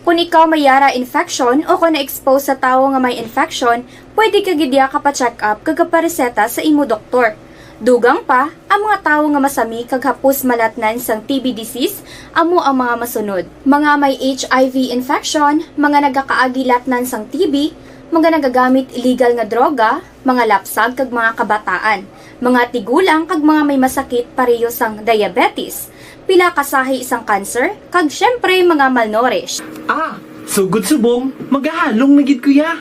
Kung ikaw may yara infection o kung na-expose sa tawo nga may infection, pwede ka gid ya kapa-check up kag kapareseta sa imo doktor. Dugang pa, ang mga tawo nga masami kag hapos malatnan sang T B disease amo ang mga masunod: mga may H I V infection, mga nagakaagi latnan sang T B, mga nagagamit illegal nga droga, mga lapsag kag mga kabataan, mga tigulang kag mga may masakit pareho sang diabetes, pila ka sahi sang cancer, kag siyempre mga malnourished. Ah, sugod subong, magahalong na gid ko ya.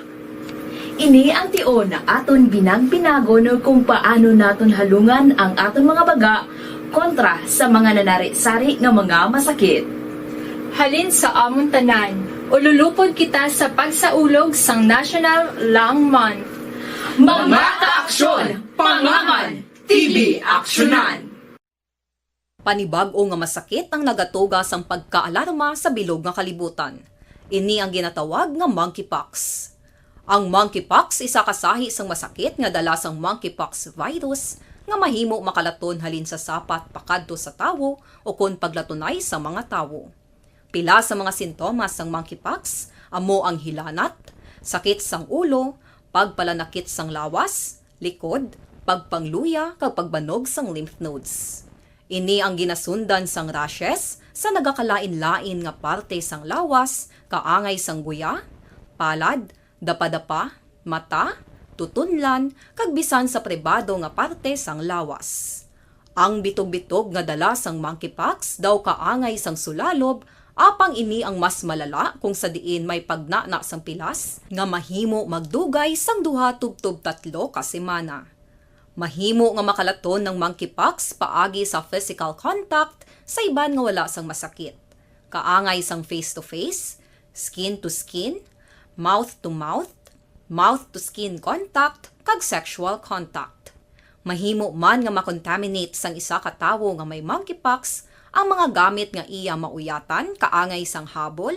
Ini ang tion nga aton binag-binagon kung paano naton halungan ang aton mga baga kontra sa mga nanari-sari nga mga masakit. Halin sa amon tanan, ululupod kita sa pagsaulog sang National Lung Month. Mga kaaksyon, pangaman, T B aksyonan. Panibag-o nga masakit ang nagatuga sang pagkaalarma sa bilog nga kalibutan. Ini ang ginatawag nga monkeypox. Ang monkeypox isa ka sahi sang masakit nga dala sang monkeypox virus nga mahimo makalaton halin sa sapat pakadto sa tawo ukon paglatunay sa mga tawo. Pila sa mga sintomas sang monkeypox amo ang hilanat, sakit sang ulo, pagpalanakit sang lawas, likod, pagpangluya kag pagbanog sang lymph nodes. Ini ang ginasundan sang rashes sa nagakalain-lain nga parte sang lawas, kaangay sang guya, palad, dapadapa, mata, tutunlan, kag bisan sa pribado nga parte sang lawas. Ang bitog-bitog nga dala sang monkeypox daw kaangay sang sulalob, apang ini ang mas malala kung sa diin may pagnana sang pilas nga mahimo magdugay sang duha tubtob tatlo ka semana. Mahimo nga makalaton ang monkeypox paagi sa physical contact sa iban nga wala sang masakit, kaangay sang face-to-face, skin-to-skin, mouth-to-mouth, mouth-to-skin contact, kag sexual contact. Mahimo man nga makontaminate sang isa ka tawo nga may monkeypox ang mga gamit nga iya mauyatan, kaangay sang habol,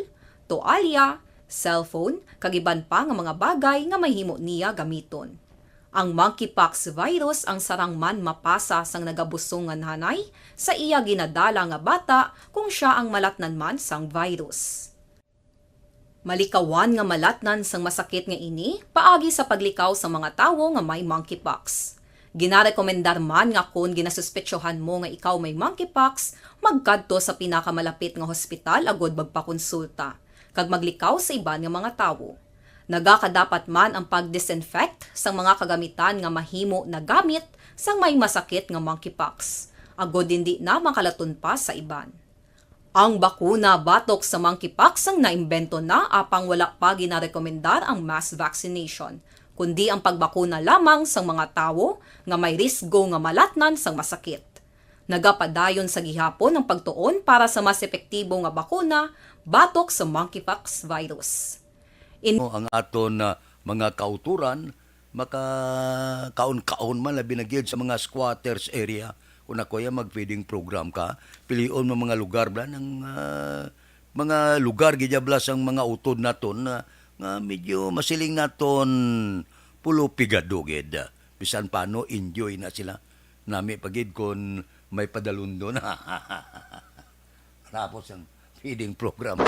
toalya, cellphone, kag iban pa nga mga bagay nga mahimo niya gamiton. Ang monkeypox virus ang sarang man mapasa sang nagabusong nga nanay sa iya ginadala nga bata kung sia ang malatnan man sang virus. Malikawan nga malatnan sang masakit nga ini paagi sa paglikaw sang mga tawo nga may monkeypox. Ginarekomendar man nga kon ginasuspetsohan mo nga ikaw may monkeypox, magkadto sa pinakamalapit nga hospital agud magpakonsulta, kag maglikaw sa iban nga mga tawo. Nagakadapat man ang pag-disinfect sang mga kagamitan nga mahimo nagamit sang may masakit nga monkeypox, agud hindi na makalaton pa sa iban. Ang bakuna batok sa monkeypox ang naimbento na, apang wala pa ginarekomendar ang mass vaccination, kundi ang pagbakuna lamang sang mga tawo nga may risgo nga malatnan sang masakit. Nagapadayon sa gihapon ang pagtuon para sa mas epektibo nga bakuna batok sa monkeypox virus. In- Ang aton, ah, mga kauturan, makakaon-kaon man, labi na gyud sa mga squatters area. Kung ako ya, mag-feeding program ka, pilion mo mga lugar bala ng, ah, mga lugar gid ya bala sang mga utod naton na nga medyo masiling naton pulo pigado gid. Bisan paano, enjoy na sila. Nami pa gid kon may padalundon. Tapos ang feeding program.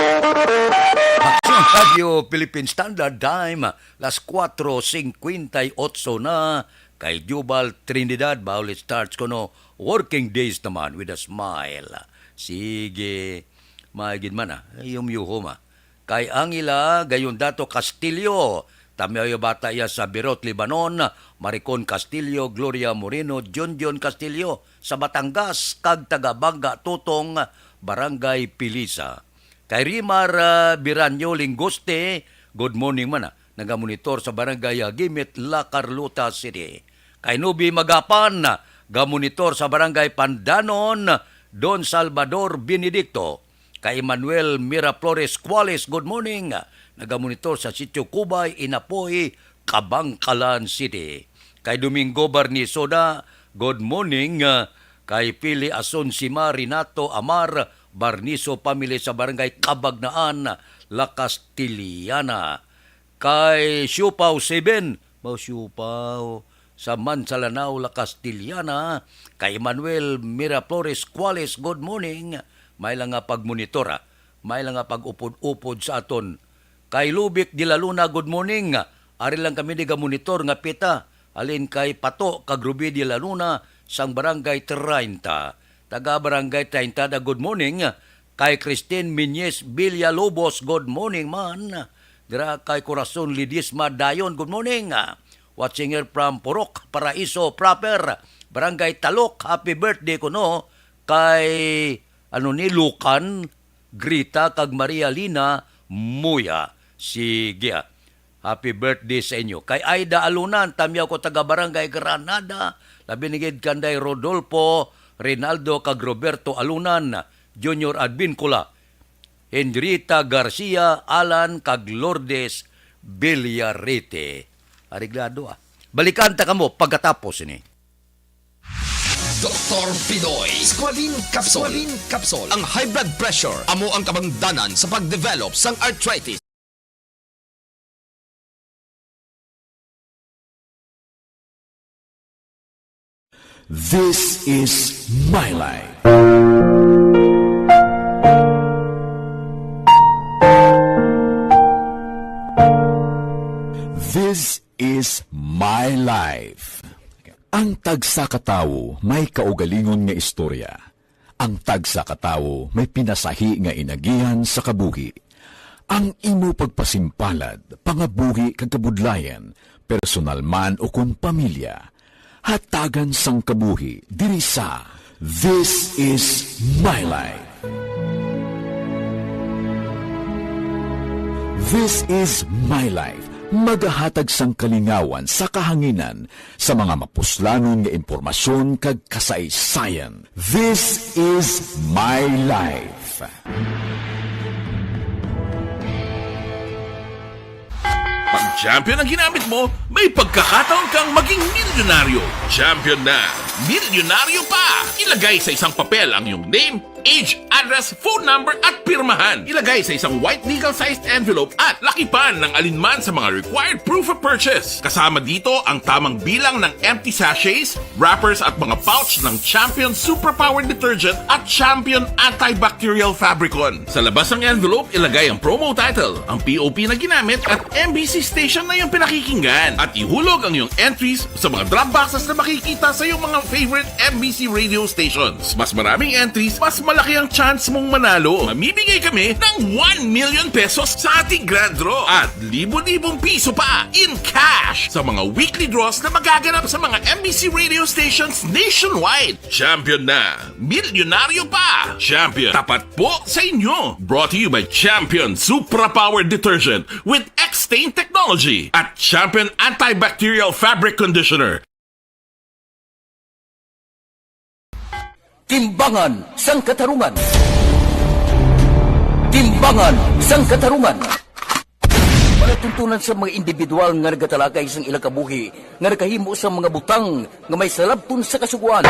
Aksyon Radio Philippine Standard Time, las cuatro cincuenta y ocho na. Kay Jubal Trinidad, Bauli Starts kuno, working days naman with a smile. Sige, maigid man, ah. Yumyuhom, ah. Kay Angela Gayondato Castillo, tamyaw ya bata ya sa Beirut, Lebanon, Maricon Castillo, Gloria Moreno, Junjun Castillo, sa Batangas, kag taga Bangga Tutong, Barangay Pilisa. Kay Rimar, ah, Biranyo Lingoste, good morning man, ah, nagamonitor sa Barangay Hagimit, La Carlota City. Kay Nubi Magapan, gamonitor sa Barangay Pandanon, Don Salvador Benedicto. Kay Emmanuel Miraflores Cuales, good morning, nagamonitor sa Sitio Cubay, Inapoy, Kabangkalan City. Kay Domingo Barnisoda, good morning, ah, kay Pili Asunsima, Renato Amar, Barniso family sa Barangay Cabagnaan, La Castellana. Kay Siupaw Seven, Mau Siupaw, sa Mansalanao, La Castellana. Kay Emmanuel Miraflores Cuales, good morning. May lang nga pagmonitor, ah. May lang nga pag-upod-upod sa aton. Kay Lubic de la Luna, good morning. Ari lang kami nagamonitor nga pita. Halin kay Pato kag Ruby de la Luna sang Barangay Treinta. Taga Barangay Treinta da, good morning. Kay Christine Miñez Villalobos, good morning man. Dira kay Corazon Ledesma dayon, good morning. Watching here from Purok Paraiso proper, Barangay Talok, happy birthday kuno kay, ano ni, Lucan, Grita, kag Maria Lina Muya. Sige, ah. Happy birthday sa inyo. Kay Aida Alunan, tamyaw ko, taga Barangay Granada. Labi na gid kanday Rodolfo, Rinaldo, kag Roberto Alunan, Junior Advincula, Henrietta Garcia, Alan, kag Lourdes Villarete. Areglado, ah. Balikan ta kamo pagkatapos ini. Doktor Pinoy Squalene Capsule. Squalene Capsule. Ang high blood pressure amo ang kabangdanan sa pag-develop sang arthritis. This is my life. This is my life. Ang tagsa ka tawo may kaugalingon nga istorya. Ang tagsa ka tawo may pinasahi nga inagihan sa kabuhi. Ang imo pagpasimpalad, pangabuhi kag kabudlayan, personal man o kon pamilya, hatagan sang kabuhi diri sa This Is My Life. This Is My Life, magahatag sang kalingawan sa kahanginan sa mga mapuslanon nga impormasyon kag kasaysayan. This Is My Life. Pag champion ang ginamit mo, may pagkakataon kang maging milyonaryo. Champion na, milyonaryo pa! Ilagay sa isang papel ang iyong name, Age, address, phone number at pirmahan. Ilagay sa isang white legal-sized envelope at lakipan ng alinman sa mga required proof of purchase. Kasama dito ang tamang bilang ng empty sachets, wrappers at mga pouch ng Champion Superpower Detergent at Champion Antibacterial Fabricon. Sa labas ng envelope, ilagay ang promo title, ang P O P na ginamit at M B C station na iyong pinakikinggan. At ihulog ang iyong entries sa mga drop boxes na makikita sa iyong mga favorite M B C radio stations. Mas maraming entries, mas malaki ang chance mong manalo. Mamimigay kami ng one million pesos sa ating grand draw at libo-libong piso pa in cash sa mga weekly draws na magaganap sa mga M B C radio stations nationwide. Champion na! Milyonaryo pa! Champion, tapat po sa inyo! Brought to you by Champion Supra Power Detergent with X-Stain Technology at Champion Antibacterial Fabric Conditioner. Timbangan sang Katarungan. Timbangan sang Katarungan. Palatuntunan sa mga individual nga nagatalakay sang ilang kabuhi nga nakahimo sang mga butang nga may salabton sa Kasugoan.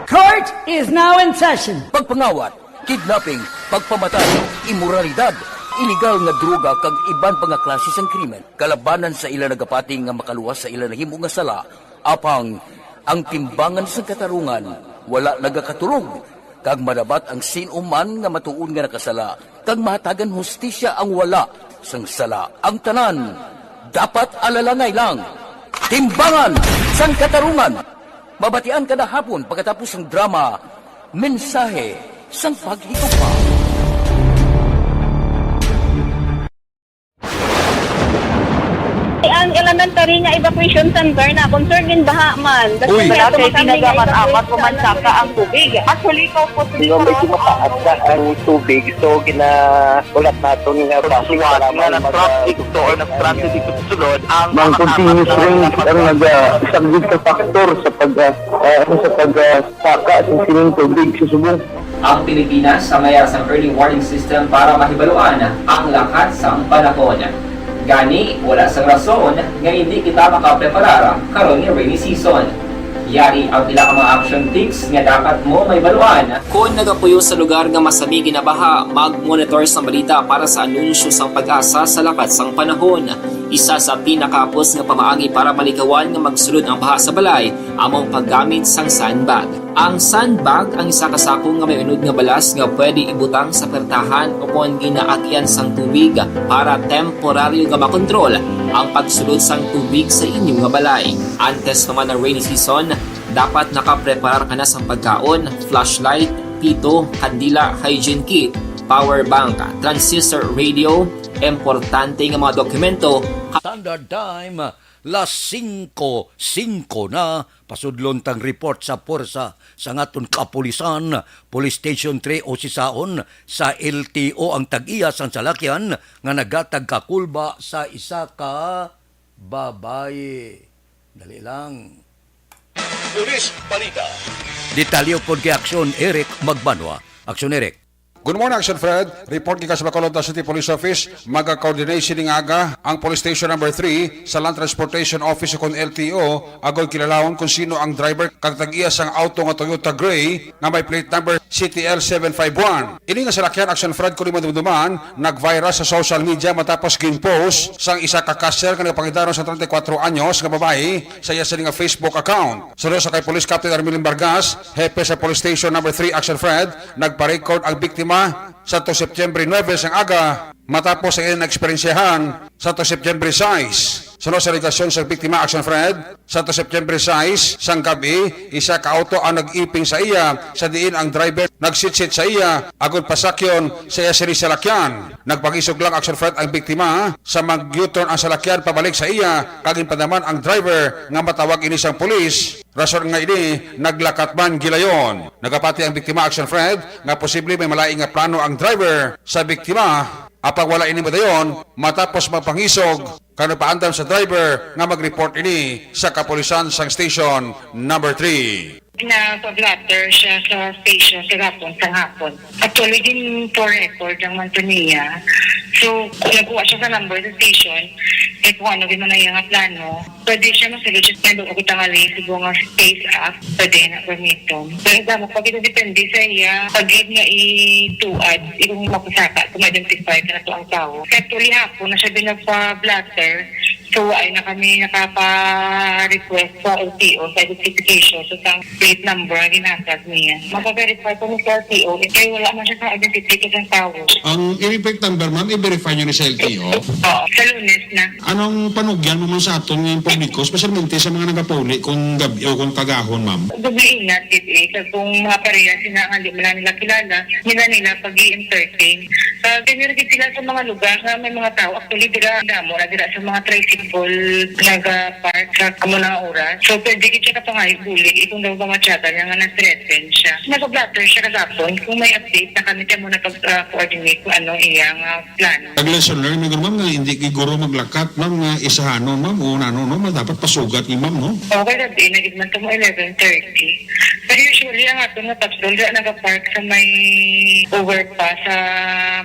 Court is now in session. Pagpangawat, kidnapping, pagpamatay, imoralidad, iligal nga droga kag iban pa nga klase sang krimen. Kalabanan sa ila nagapati nga makaluwas sa ila nahimo nga sala, apang ang Timbangan sang Katarungan wala nagakatulog, kag madabat ang sin-o man nga matuod nga nakasala, kag mahatagan hustisya ang wala sang sala. Ang tanan dapat alalangay lang. Timbangan sang Katarungan. Mabatian kada hapon pagkatapos sang drama, Mensahe sang Paghigugma. Ang elementary nga evacuation center na concerned in baha man. Uy. Wala kay tinaga man amat ko man saka ang tubig. Actually, ko po siguro medyo mataas na ang tubig. So, gina-, ulat naton nga basi nga mag-, nag-traffic to or nag-transit dito sa sulod ang mga continuous rain ang nag-saglit sa factor sa pag, ah, ah, ano, sa pag, ah, saka sa sining tubig sa subong. Ang Pilipinas ang mayara sang early warning system para mahibaluan ang lakat sang panahon. Gani, wala sang rason nga indi kita makapreparar karon nga rainy season. Yari ang pila ka mga action tips nga dapat mo mahibaluan. Kon nagapuyo sa lugar nga masami ginabaha, mag-monitor sang balita para sa anunsyo sang PAGASA sa lakat sang panahon. Isa sa pinakahapos nga pamaagi para malikawan nga magsulod ang baha sa balay amo ang paggamit sang sandbag. Ang sandbag ang isa ka sako nga may unod nga balas nga pwede ibutang sa pertahan o kon ginaagyan sang tubig para temporaryo nga makontrol ang pagsulod sang tubig sa inyo nga balay. Antes pa man ang rainy season, dapat nakapreparar ka na sang pagkaon, flashlight, pito, kandila, hygiene kit, power bank, transistor radio, importante nga mga dokumento. Standard Time, las singko singko na. Pasudlon tang report sa puwersa sang aton kapulisan, Police Station three Osisaon, sa L T O ang tag-iya sang salakyan nga nagatag kakulba sa isa ka babayi. Dali lang. Police Balita. Detalye pod kay Aksyon Eric Magbanwa. Aksyon Eric. Good morning, Action Fred. Report gikan sa Bacolod City Police Office. Maga-coordinate sining aga ang Police Station Number Three sa Land Transportation Office ukon L T O, agod kilalahon kung sino ang driver kag tag-iya sang auto nga Toyota Gray nga may plate number C T L seven five one. Ini nga salakyan, Action Fred, kung imo madumduman, nag-viral sa social media matapos gin-post sang isa ka cashier nga nagapangidaro sa treinta y cuatro anyos nga babayi sa iya sini nga Facebook account. Suno sa kay Police Captain Armilin Vargas, hepe sa Police Station Number Three, Action Fred, nagpa-record ang biktima sa to September nuebe sang aga, matapos ang iyang naeksperyensyahan sa to September sais. Suno sa alegasyon sa biktima, Action Fred, sa to September sais sang gab-i, isa ka auto ang nag-iping sa iya, sa diin ang driver nagsitsit sa iya agod pasakyon sa iya sini salakyan. Nagpangisog lang, Action Fred, ang biktima sa mag-U-turn ang salakyan pabalik sa iya, kag ginpandaman ang driver nga matawag ini sang pulis. Rason nga ini, naglakat man gilayon. Nagapati ang biktima, Action Fred, nga posible may malain nga plano ang driver sa biktima, apang wala ini madayon matapos magpangisog kag nagpaandam sa driver nga mag-report ini sa kapulisan sang Station Number Three. Nagpa-blotter siya sa station kagapon, sa hapon. Actually, din for record ang man to niya. So, kung nagkuha siya sa number sa station, kay kung ano din man ang iyang plano, pwede siya masulod siya sa nandun ako tangali, subo nga space up, pwede na gamiton. Pero damo pa kita depende sa iya, pag-give nga ituad, itong makasaka, kung ma-identify ka na to ang tao. Kaya actually, hapon na siya din nagpa-blotter. So, ay na kami nakapa-request sa L T O sa identification. So, sang plate number ang ginhatag niya. Mapa-verify ko ni sa L T O, eh, kay wala man siya sa identity ko sang tao. Ang plate number, ma'am, i-verify niyo ni sa L T O? Oo, sa Lunes na. Anong panugyan mo man sa aton nga publiko, especialmente sa mga nagapauli kung gabi o kung kagahon, ma'am? Doble ingat, gid eh. Kag kung mga pareha sila nga di man nila kilala, nila nila pag-i-entertain. Sa, senior gid sila sa mga lugar nga may mga tao. Actually, dira, damo na dira sa mga tricycle, naga-park sa amo na nga oras. So, pwede gid siya kapangayo bulig, eh, kung daw mamatyagan niya nga na-threaten siya. Nag-blotter siya kagapon. Kung may update na kami, kaya mo na pag-, ah, coordinate kung ano iya nga plano. Nag-lesson learn, may ma'am, nga hindi gid guro maglakat, ma'am, nga isahanon, ma'am, o nano, no? Mas dapat pasugat ni ma'am, no? Okay, gabi na gid man to mo eleven thirty. Pero usually, ang aton nga patrol, dira nagapark sa may overpass sa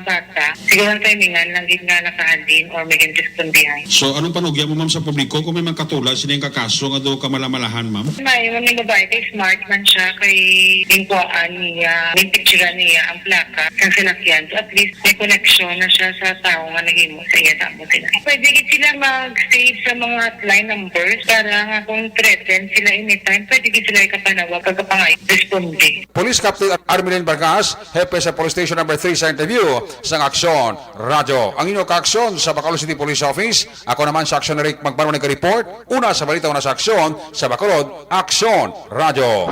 Bata. Siguro ang timingan lang gid nga nakahalin or may ginrespondihan. So, anong panugya mo, ma'am, sa publiko kung may magkatulad sila yung kakaso nga daw kamalamalahan, ma'am? May, may babae kay smart man siya, kay ginkuhaan niya, ginpicturean niya ang plaka sa salakyan. So, at least, may connection na siya sa tao nga naghimo sa iya sa amo sila. Pwede gid sila mag-save sa mga hotline numbers para nga kung threatened sila anytime, pwede gid sila ikapanawag, kag kapangayo, responde. Police Captain Armelin Vargas, hepe sa Police Station Number Three sa interview sang Aksyon Radyo. Ang inyo kaaksyon sa Bacolod City Police Office, ako naman sa Aksyon Eric Magbanwa nag-report. Una sa balita, una sa aksyon sa Bacolod, Aksyon Radyo.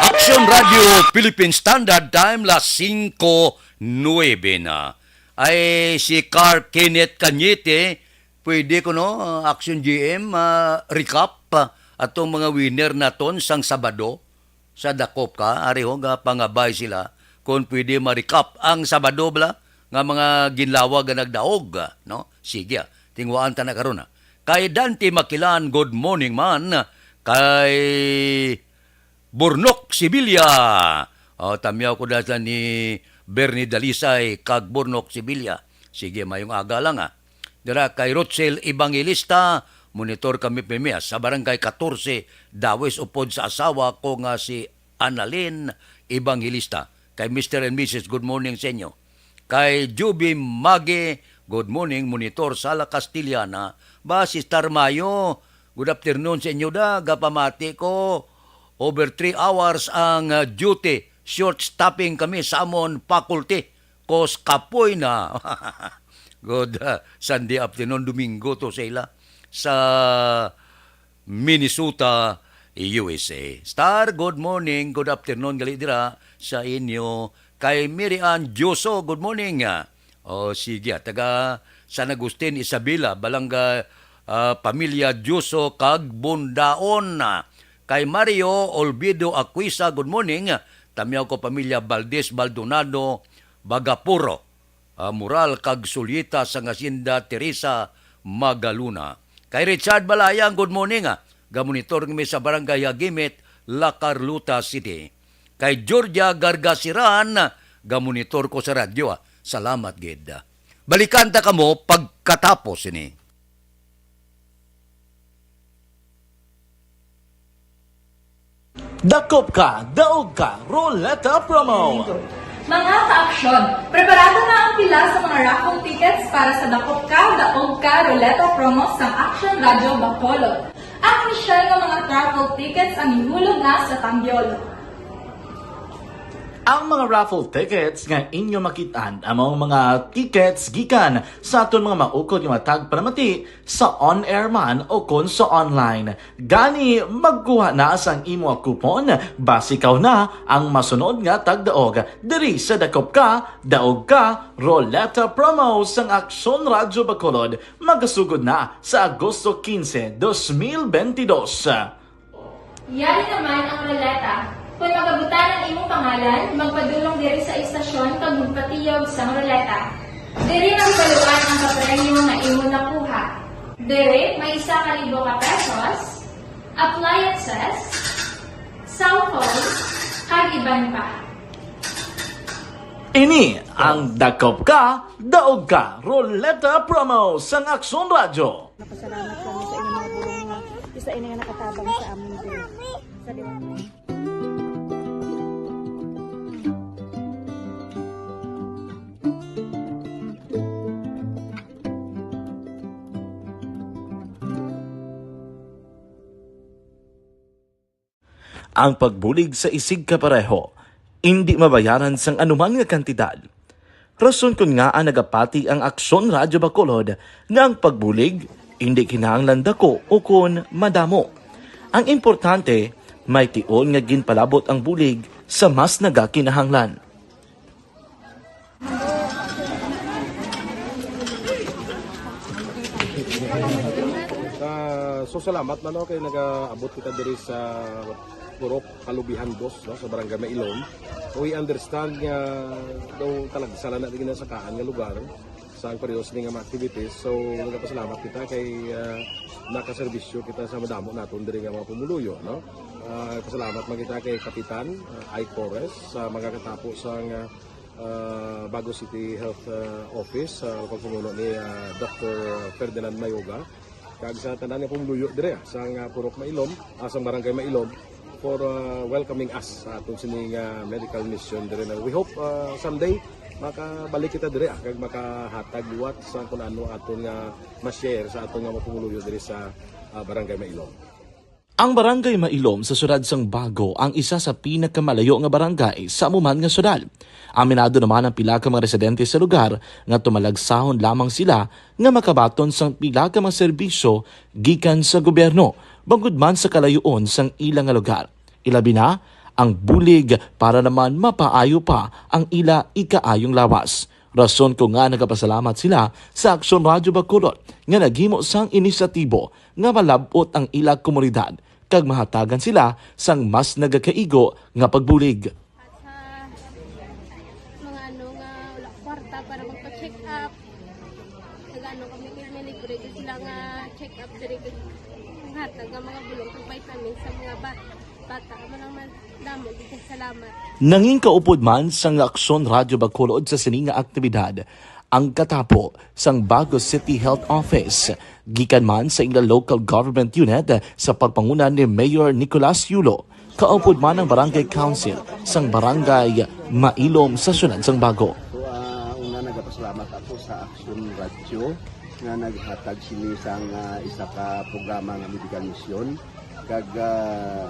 Aksyon Radyo, Philippine Standard Time, las singko nuebe na. Ay, si Carl Kenneth Cañete, pwede ko, no, Aksyon G M, ah, recap, ah, atong mga winner naton sang Sabado sa Dakop ka, ari ho, nga pangabay sila kung pwede ma-recap ang Sabado bala nga mga ginlawag nga nagdaog, no? Sige, ah, tinguhaan ta na karon, ah. Kay Dante Makilan, good morning man. Kay Bornok Sibilya. Oh, tamyaw ko dala ni Bernie Dalisay kag Bornok Sibilya. Sige, mayong aga lang, ah. Dira kay Rochelle Evangelista, monitor kami pirmi, ah, sa Barangay Katorse, Dawis, upod sa asawa ko nga si Annalyn Evangelista. Kay Mister and Missus, good morning sa inyo. Kay Juby Magi, good morning, monitor, Sala Castellana. Ba, Sister Mayo, good afternoon sa inyo da. Gapamati ko, over three hours ang, uh, duty. Short stopping kami sa amon faculty. Cause kapoy na. Good, uh, Sunday afternoon, Domingo to sa ila. Sa Minnesota, U S A. Star, good morning, good afternoon, gali dira sa inyo. Kay Mary Ann Dioso, good morning. O, sige, ah, taga San Agustin, Isabela, Balanga, ah, pamilya Dioso kag Bundaon. Kay Mario Olvido Aquisa, good morning. Tamyaw ko pamilya Valdez, Baldonado, Bagapuro, ah, Moral kag Sulyeta sang Hacienda Teresa Magaluna. Kay Richard Balayang, good morning, ah. Gamonitor kami sa Barangay Hagimit, La Carlota City. Kay Georgia Gargasiran, gamonitor ko sa radyo, ah. Salamat gid. Balikan ta kamo pagkatapos ini. Dakop ka, daog ka, Roleta Promo. Mga ka-aksyon, preparado na ang pila sa mga raffle tickets para sa Dakop Ka, Daog Ka Roleta Promo sang Aksyon Radyo Bacolod. Ang inisyal nga mga raffle tickets ang ihulog na sa tambyol. Ang mga raffle tickets nga inyo makit-an amo ang mga tickets gikan sa aton mga maukod nga mga tagpalamati sa on-air man o kon sa online. Gani, magkuha na sang imo coupon, basi ikaw na ang masunod nga tagdaog diri sa Dakop Ka, Daog Ka, Roleta Promo sang Aksyon Radyo Bacolod, magasugod na sa Agosto quince, dos mil veintidós. Yari naman ang roleta. Kung magabutan ang imong pangalan, magpadulong diri sa istasyon kag magpatiyog sang roleta. Diri magbaluan ang kapremyo nga imo nakuha. Diri may isa ka libo ka pesos, appliances, cellphone, kag iban pa. Ini ang Dakop Ka, Daog Ka Ruleta Promo sang Aksyon Radyo. Napasalamat kami sa inyong mga bulong nga isa ini nga nakatabang sa amin diri sa Diwata. Ang pagbulig sa isigkapareho indi mabayaran sang anuman nga kantidad. Rason kon ngaa nagapati ang Aksyon Radyo Bacolod nga ang pagbulig indi kinahanglan dako ukon madamo. Ang importante, may tion nga ginpalabot ang bulig sa mas nagakinahanglan. Ah, so salamat na, no, kay nagaabot kita diri sa Purok Kalubihan Dos, no, sa Barangay Mailom. We understand nga daw talagsa lang na ginasakaan nga lugar sa ang pareho sini nga mga activities. So, nagapasalamat kita kay, ah, nakaserbisyo kita sa madamo naton diri nga mga pumuluyo, no? Ah, pasalamat man kita kay Kapitan, ah, Ike Torres sa mga katapo sang, ah, ah, Bago City Health, ah, Office, ah, pagpamuno ni, ah, Doctor Ferdinand Mayoga, kag sa tanan nga pumuluyo dire, ah, sang, ah, Purok Mailom, ah, sang Barangay Mailom, for, ah, welcoming us sa aton sini nga medical mission dire. Na we hope, ah, someday makabalik kita dire, ah, kag makahatag liwat sa kung ano aton nga ma-share sa aton nga mga pumuluyo dire sa, ah, Barangay Mailom. Ang Barangay Mailom sa siyudad sang Bago ang isa sa pinakamalayo nga barangay sa amo man nga siyudad. Aminado naman ang pila ka mga residente sa lugar nga tumalagsahon lamang sila nga makabaton sang pila ka mga serbisyo gikan sa gobyerno, bangod man sa kalayoon sang ila nga lugar. Ilabi na ang bulig para naman mapaayo pa ang ila ikaayong lawas. Rason ko nga nagapasalamat sila sa Aksyon Radyo Bacolod nga naghimo sang inisyatibo nga malab-ot ang ila komunidad kag mahatagan sila sang mas nagakaigo nga pagbulig. At sa mga ano nga wala kwarta para magpa-check up, nag-ano kami, may libre din sila nga check up diri, kag hatag nga mga bulong kag vitamins sa mga bat-, bata. Amo lang man, damo gid kay salamat. Nangin kaupod man sang Aksyon Radyo Bacolod sa sini nga aktibidad ang katapo sang Bago City Health Office, gikan man sa ila local government unit sa pagpanguna ni Mayor Nicolas Yulo, kaupod man ang Barangay Council sang Barangay Mailom sa siyudad sang Bago. So, ah, una, nagapasalamat ako sa Aksyon Radyo nga naghatag sini sang, ah, isa ka programa nga medical mission. Kag, ah,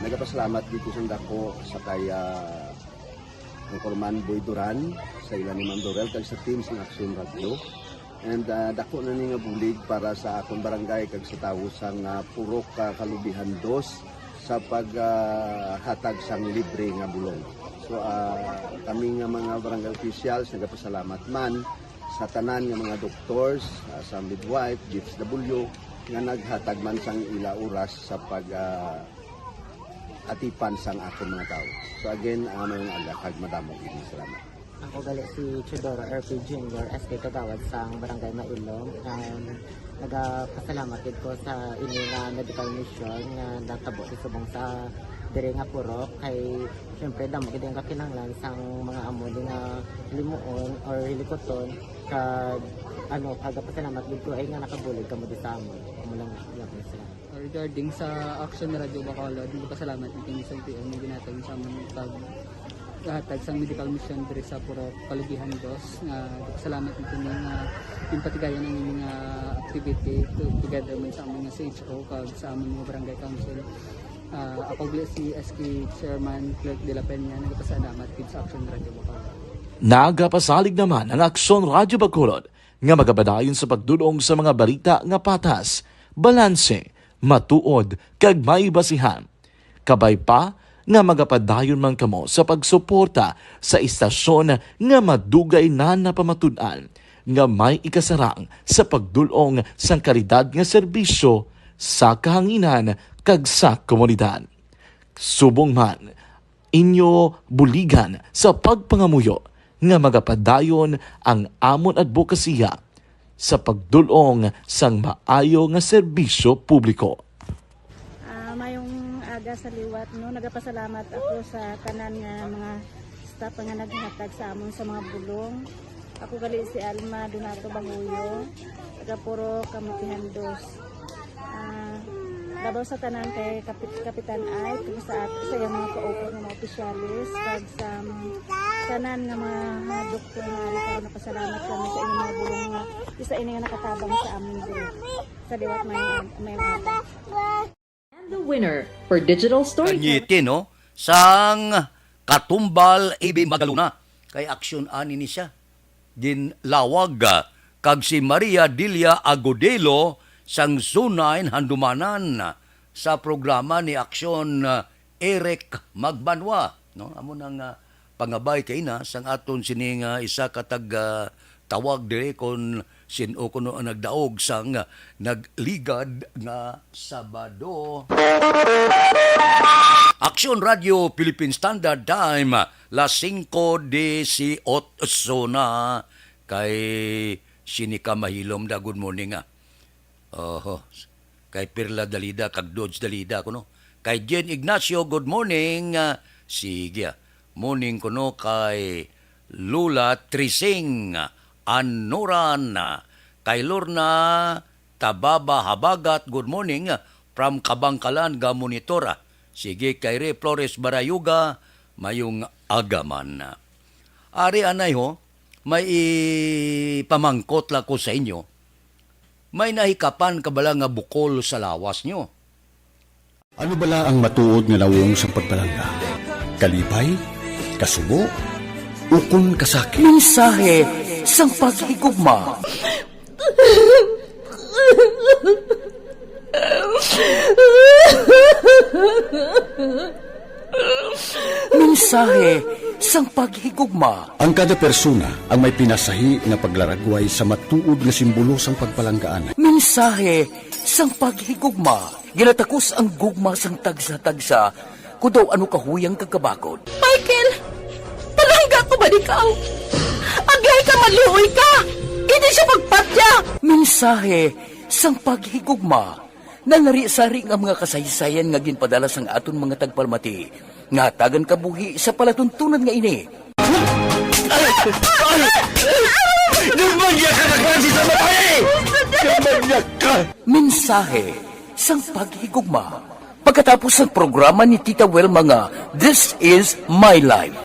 nagapasalamat dito sa dako sa kay, ah, Anchorman Boy Duran, sa ila ni Ma'am Dorel, kag sa team sa Aksyon Radyo. And, ah, dako na ni nga bulig para sa akon barangay kag sa tawo sang, ah, Purok, ah, Kalubihan Dos sa pag, ah, hatag sang libre nga bulong. So, ah, kami nga mga barangay officials, nagapasalamat man sa tanan nga mga doctors, ah, sa midwife, D S W, nga naghatag man sang ila oras sa pag, ah, atipan sang akon mga tawo. So again, ah, mayong aga kag madamo gid nga salamat. Ako gali si Teodoro R P Junior, S K Kagawad sang Barangay Mailom. Um, nagapasalamat gid ko sa ini nga medical mission nga natabo sa subong sa diri nga purok, kay syempre damo gid ang kakinahanglan sang mga amo ni nga hilimuon or hilikuton, kag ano, nagapasalamat gid ko ay nga nakabulig kamo di sa amon. Amo lang, yun, salamat. Regarding sa Action Radio Bacolod, nagpasalamat kami sa M P O nga ginhatag sa among pag-, hatag sa medical mission diri sa Purok Kalubihan Dos, nga nagpasalamat kami nga ginpatigayon ang inyong, ah, activity to-, together man sa among C H O kag sa among mga barangay council. Ah, ako gali si S K Chairman Clerk de la Peña, nagpasalamat gid sa Action Radio Bacolod. Nagapasalig naman ang Aksyon Radyo Bacolod nga magapadayon sa pagdul-ong sa mga balita nga patas, balanse, matuod, kag may basihan. Kabay pa nga magapadayon man kamo sa pagsuporta sa istasyon nga madugay na napamatud-an nga may ikasarang sa pagdul-ong sang kalidad nga serbisyo sa kahanginan kag sa komunidad. Subong man, inyo buligan sa pagpangamuyo nga magapadayon ang amon adbokasiya sa pagdul-ong sang maayo nga serbisyo publiko. Ah, mayong aga Sa liwat, no, nagapasalamat ako sa tanan nga mga staff nga naghatag sa amon sa mga bulong. Ako gali si Alma Donato Bahuyo, taga Purok, Kamutihan Dos. Ah, labaw sa tanan kay Kapit-, Kapitan Ike, sa, sa iyang mga kaupod nga mga opisyalis, kag sa mga tanan nga mga, mga doktor nga ari karon, napasalamat kami sa inyong mga bulong nga isa ini nga nakatabang sa amon diri. Sa liwat, may, may And the winner for digital storytelling. Kanyete, no? Sang Katumbal, A B Magalona. Kay aksyon ani ni siya. Ginlawag, ah, kag si Maria Delia Agudelo sang Zone nine Handumanan sa programa ni Aksyon, ah, Eric Magbanwa, no? Amo nang, ah, pangabay kay na sang aton sini nga isa ka tag, ah, tawag diri kon sin-o kuno ang nagdaog sang nagligad nga Sabado. Aksyon Radio Philippine Standard Time, las singko dieciocho na. Kay sini ka mahilom da, good morning, ah. Oho. Kay Perla Dalida kag Dodge Dalida kuno. Kay Jen Ignacio, good morning. Ah, sige, ah. Morning kuno kay Lula Trising, ah, Anuran, ah, kay Lorna Tababa Habagat, good morning, ah, from Kabangkalan, ga monitor, ah. Sige, kay Ray Flores Barayuga, mayong aga man. Ari anay ho, may ipamangkot la ko sa inyo. May nahikapan ka bala nga bukol sa lawas nyo? Ano bala ang matuod nga nawong sang pagpalangga? Kalipay? Kasubo? Ukon kasakit? Mensahe sang paghigugma. Mensahe sang paghigugma. Ang kada persona ang may pinasahi nga paglaragway sa matuod nga simbolo sang pagpalanggaan. Mensahe sang paghigugma. Ginatakos ang gugma sang tagsa-tagsa, kon daw ano kahuyang kag kabakod. Michael, palangga ko ba ikaw? Agihay ka, maluoy ka! Hindi siya pagpatya! Mensahe sang paghigugma. Nalari-sari nga mga kasaysayan nga ginpadala sang aton mga tagpalamati nga hatagan kabuhi sa palatuntunan nga ini. Ay! Ay! Ay! Nagmangya ka na klase sa babae! Nagmangya ka! Mensahe sang paghigugma. Pagkatapos sang programa ni Tita Wilma nga This Is My Life.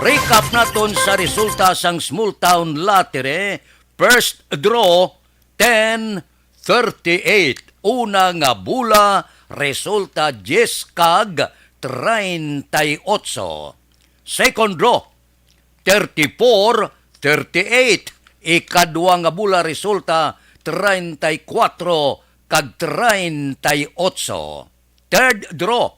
Recap naton sa resulta sang Small Town Lottery. First draw, ten thirty-eight. Una nga bola, resulta diyes kag treinta y ocho. Second draw, thirty-four thirty-eight. Ikadwa nga bola, resulta treinta y cuatro kag treinta y ocho. Third draw,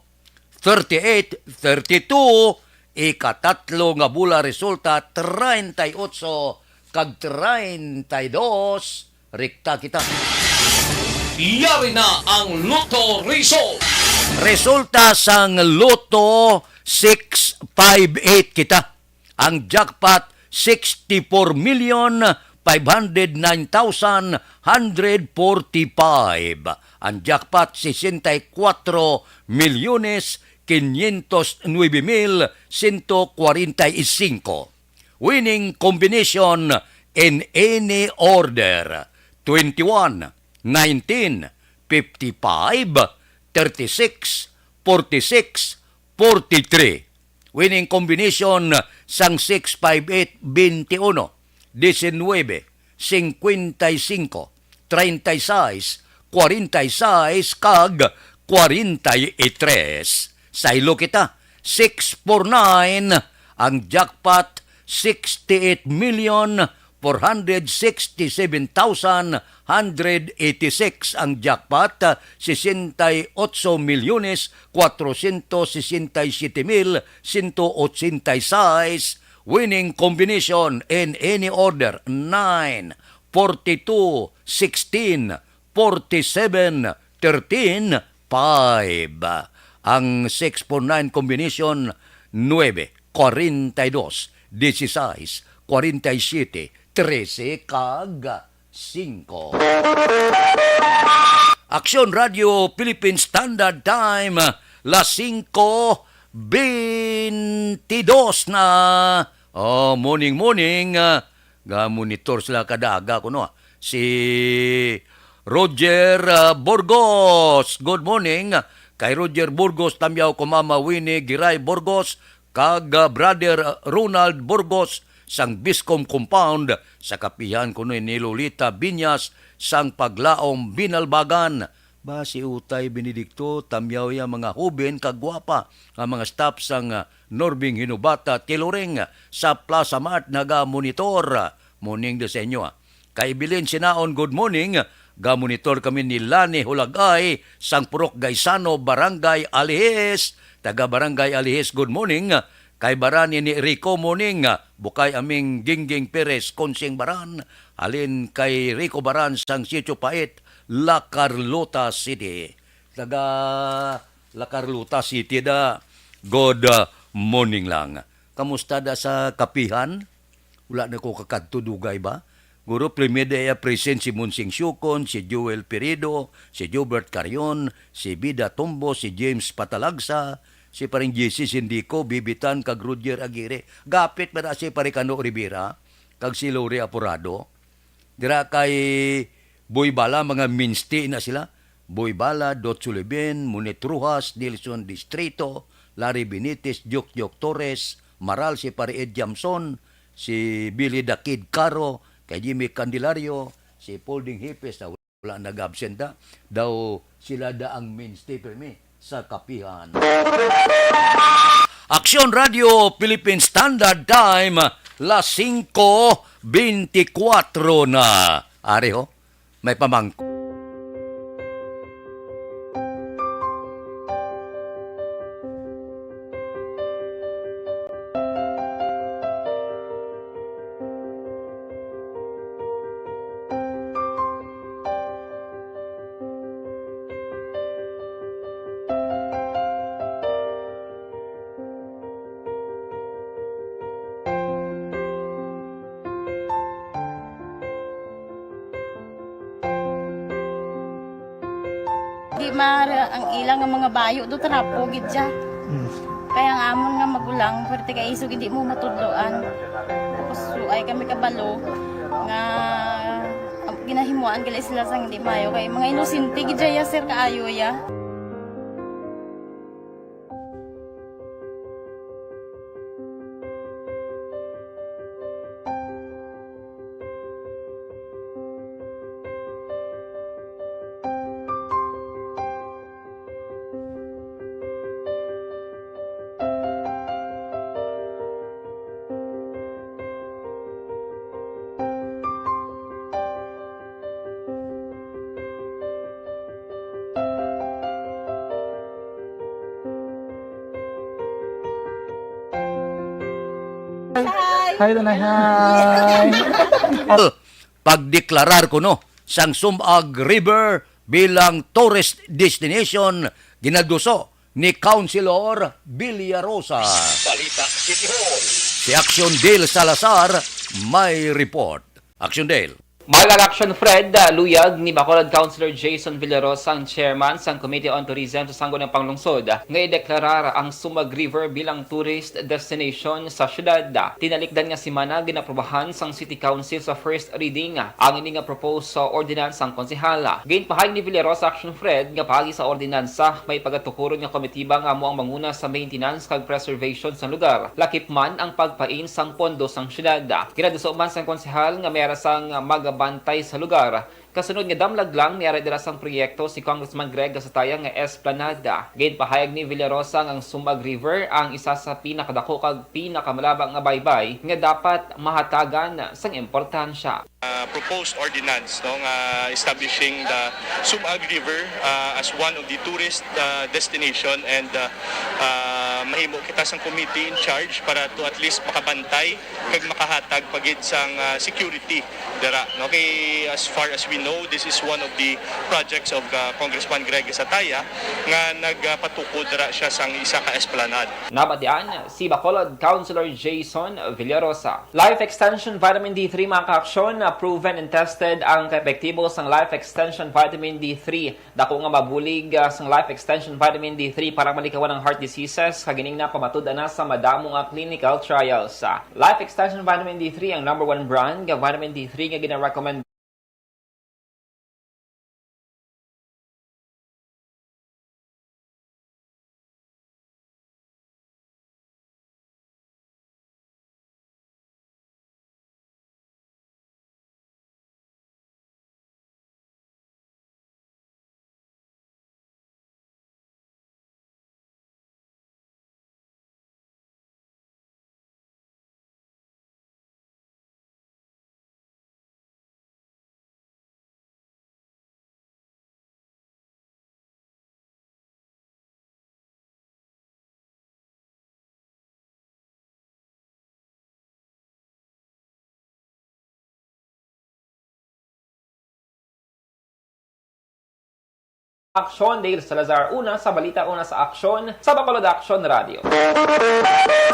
thirty-eight thirty-two. Ikatatlo nga bola, resulta treinta y ocho kag treinta y dos. Rekta kita. Yari na ang Lotto result. Resulta sang Lotto, six five eight kita. Ang jackpot, sixty-four million five hundred nine thousand hundred forty-five. Ang jackpot, sesenta y cuatro milyones quinientos nuebe mil ciento cuarenta y cinco. Winning combination in any order, twenty-one, nineteen, fifty-five, thirty-six, forty-six, forty-three. Winning combination sang six five eight, twenty-one, diecinuebe, cincuenta y cinco, treinta y seis, cuarenta y seis, kag cuarenta y tres. Saylo kita, six four nine, ang jackpot, sixty-eight million four hundred sixty-seven thousand hundred eighty-six ang jackpot, sesenta y ocho milyones cuatrocientos sesenta y siete mil ciento ochenta y seis. Winning combination in any order, nine, forty-two, sixteen, forty-seven, thirteen, five. Ang six four nine combination, nuebe, kwarenta y dos, dieciséis, kwarenta y siete, trese, kag singko. Aksyon Radio Philippine Standard Time, las singko bentidós na. Oh, morning, morning. Ah, ga-monitor sila kada aga kuno, ah. Si Roger, ah, Burgos. Good morning. Kay Roger Burgos, Tamyaw ko Mama Winnie Giray Burgos, kag, ah, Brother, ah, Ronald Burgos sang Biscom Compound sa Kapihan kuno ni Lolita Binyas sang Paglaom, Binalbagan. Ba, si Utay Benedicto, tamyaw ya, mga hoben kag gwapa nga mga staff sang, ah, Norbing Hinubata Tailoring sa Plaza Mart naga-monitor. Morning daw sa inyo, ah. Kay Bilin Sinaon, good morning. Ga-monitor kami ni Lani Hulagay sang Purok Gaisano, Barangay Alihis. Taga Barangay Alihis, good morning. Kay Baran ni Rico, morning. Bukay Aming, Gingging Perez, Konsing Baran. Halin kay Rico Baran sang Sitio Pait, La Carlota City. Taga La Carlota City da. Good, uh, morning lang. Kamusta da sa Kapihan? Wala na ko kakadto dugay ba? Guro, premier day, ah, present si Monsing Siukon, si Joel Peredo, si Jobert Carion, si Bida Tombo, si James Patalagsa, si Paring J C Sindico, Bibitan, kag Roger Aguirre. Gapit ba na si Pare Cano Rivera, kag si Lori Aporado? Dira kay Boy Bala, mga minsti na sila. Boy Bala, Dot Sulibin, Munit Rojas, Nelson Distrito, Larry Benitez, Jok Jok Torres, Maral si Pare Ed Jamson, si Billy the Kid Caro, kay Jimmy Candelario, si Paul Ding Hipes, na wala nag-absent, ha. Daw sila da ang mainstay permi sa Kapihan. Aksyon Radio Philippine Standard Time, las singko bentikuwatro na. Ari ho, may pamangko. Di maaari ang ila nga mga bayo do, trapo gid siya. Mm. Kaya ang amon nga magulang, pwerte kay isog hindi mo matudloan. Tapos, so, ay kami kabalo nga, ah, ginahimuan gali sila sang hindi maayo. Kay mga inosente gid siya, sir, kaayo ya. Hi. Hi, Tanay. Hi. Pagdeklarar kuno sang Sumag River bilang tourist destination, ginaduso ni Councilor Villarosa. Balita City Hall. Si Action Dale Salazar may report. Action Dale. Maayong aga, Action Fred. Luyag ni Bacolod Councilor Jason Villarosa, ang chairman sang Committee on Tourism sa Sangguniang Panglungsod, nga ideklarar ang Sumag River bilang tourist destination sa syudad. Tinalikdan nga semana, ginaprobahan sang City Council sa first reading ang ini nga proposed ordinance sang konsehal. Ginpahayag ni Villarosa, Action Fred, nga paagi sa ordinansa, may pagatukuron nga komitiba nga amo ang manguna sa maintenance kag preservation sang lugar, lakip man ang pagpain sang pondo sang syudad. Ginaduso man sang konsehal nga may ara sang magabantay sa lugar, kasunod nga damlag lang may ara dira sang proyekto si Congressman Greg Gasataya nga Esplanada. Ginpahayag ni Villarosa nga ang Sumag River ang isa sa pinakadako kag pinakamalaba nga baybay nga dapat mahatagan sang importansya. Ah, proposed ordinance, no, nga establishing the Sumag River, ah, as one of the tourist, ah, destination and, ah, ah, Mahimo kita sang committee in charge para to at least makabantay kag makahatag pa gid sang, ah, security dira, no? Kay as far as we know, this is one of the projects of, ah, Congressman Greg Sataya nga nagapatukod dira siya sang isa ka esplanade. Nabatian si Bacolod Councilor Jason Villarosa. Life Extension Vitamin D three, mga ka-aksyon, na proven and tested ang kaepektibo sang Life Extension Vitamin D three. Dako nga mabulig, ah, sang Life Extension Vitamin D three para malikawan ang heart diseases, kag ining napamatud-an na sa madamo nga clinical trials. Ah, Life Extension Vitamin D three ang number one brand nga vitamin D three nga gina-recommend. Aksyon, Dale Salazar, una sa balita, una sa aksyon, sa Bacolod Aksyon Radio.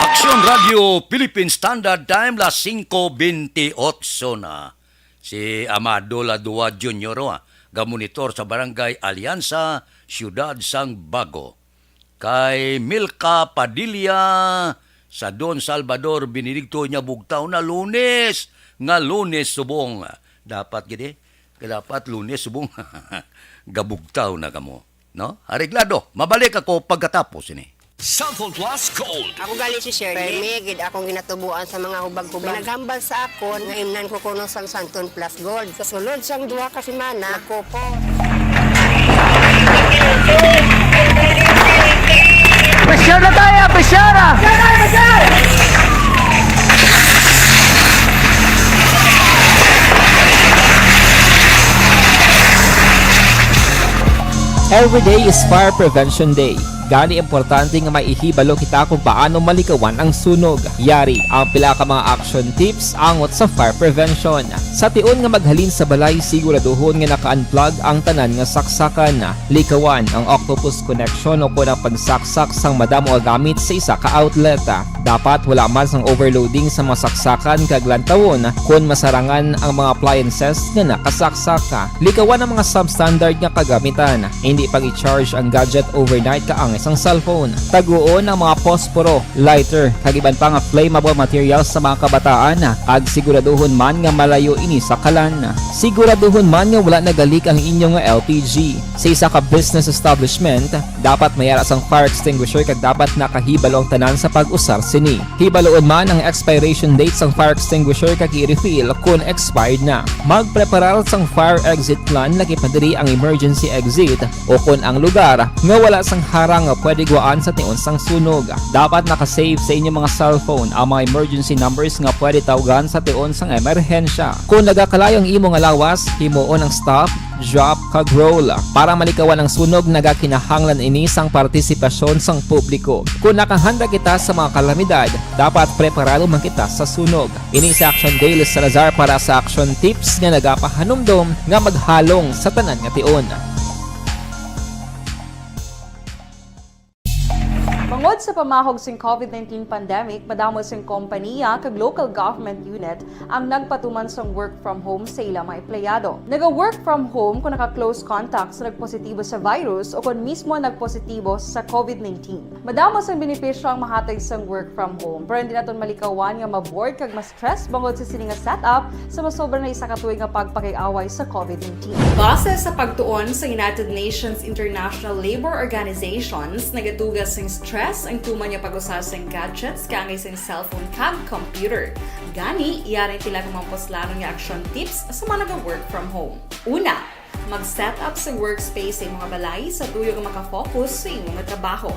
Aksyon Radio, Philippine Standard Time, las singko bentiocho na. Si Amado Ladua Junior, ah, gamonitor sa Barangay Alianza, Siyudad sang Bago. Kay Milka Padilla sa Don Salvador Benedicto, niya bugtaw na Lunes, nga Lunes subong. Dapat gid, eh. Dapat Lunes subong. Gabugtaw na kamo, no? Areglado, mabalik ako pagkatapos ini. Santon Plus Gold. Ako gali si Shirley. Permi gid akong ginatubuan sa mga hubag-hubag. May naghambal sa akon nga imnan ko kuno sang Santon Plus Gold. Sa sulod sang duha ka semana, ako po. Pressure na tayo, pressure na! Every day is Fire Prevention Day. Gani, importante nga may ihibalo kita kung paano malikawan ang sunog. Yari ang pila ka mga action tips angot sa fire prevention. Sa tion nga maghalin sa balay, siguraduhon nga naka-unplug ang tanan nga saksakan. Likawan ang octopus connection o kon ang pagsaksak sang madamo nga gamit sa isa ka outlet. Dapat wala man sang overloading sa mga saksakan kag lantawon kon masarangan ang mga appliances nga nakasaksak. Likawan ang mga substandard nga kagamitan. Indi pag-i-charge ang gadget overnight kaangay sang cellphone. Taguon ang mga posporo, lighter, kag iban pa nga flammable materials sa mga kabataan, kag siguraduhon man nga malayo ini sa kalan. Siguraduhon man nga wala naga-leak ang inyo nga L P G. Sa isa ka business establishment, dapat may ara sang fire extinguisher kag dapat nakahibalo ang tanan sa pag-usar sini. Hibaluon man ang expiration date sang fire extinguisher kag i-refill kon expired na. Magpreparar sang fire exit plan, laki pa diri ang emergency exit o kon ang lugar nga wala sang harang nga pwede gwaan sa tion sang sunog. Dapat naka-save sa inyo mga cellphone ang mga emergency numbers nga pwede tawgan sa tion sang emerhensya. Kon nagakalayo ang imo nga lawas, himuon ang stop, drop, kag roll. Para malikawan ang sunog, nagakinahanglan ini sang partisipasyon sang publiko. Kon nakahanda kita sa mga kalamidad, dapat preparado man kita sa sunog. Ini si Action Dale Salazar para sa Action Tips nga nagapahanumdom nga maghalong sa tanan nga tion. Bangod sa pamahog sing COVID nineteen pandemic, madamo sing kompaniya kag local government unit ang nagpatuman sang work from home sa ila mga empleyado. Naga-work from home kon naka-close contact sa nagpositibo sa virus o kon mismo nagpositibo sa COVID nineteen. Madamo sang benepisyo ang mahatag sang work from home, pero hindi naton malikawan nga ma-bored kag ma-stress bangod sa sini nga setup sa masobra na isa ka tuig nga pagpakig-away sa COVID nineteen. Base sa pagtuon sa United Nations International Labour Organizations, nagatuga sing stress ang tuman nga pag-usa sing gadgets kaangay sing cellphone kag computer. Gani, yari ang pila ka mga puslanon nga action tips sa mga naga-work from home. Una, mag-set up sa workspace sa imo nga balay sa tuyo nga maka-focus sa imo nga trabaho.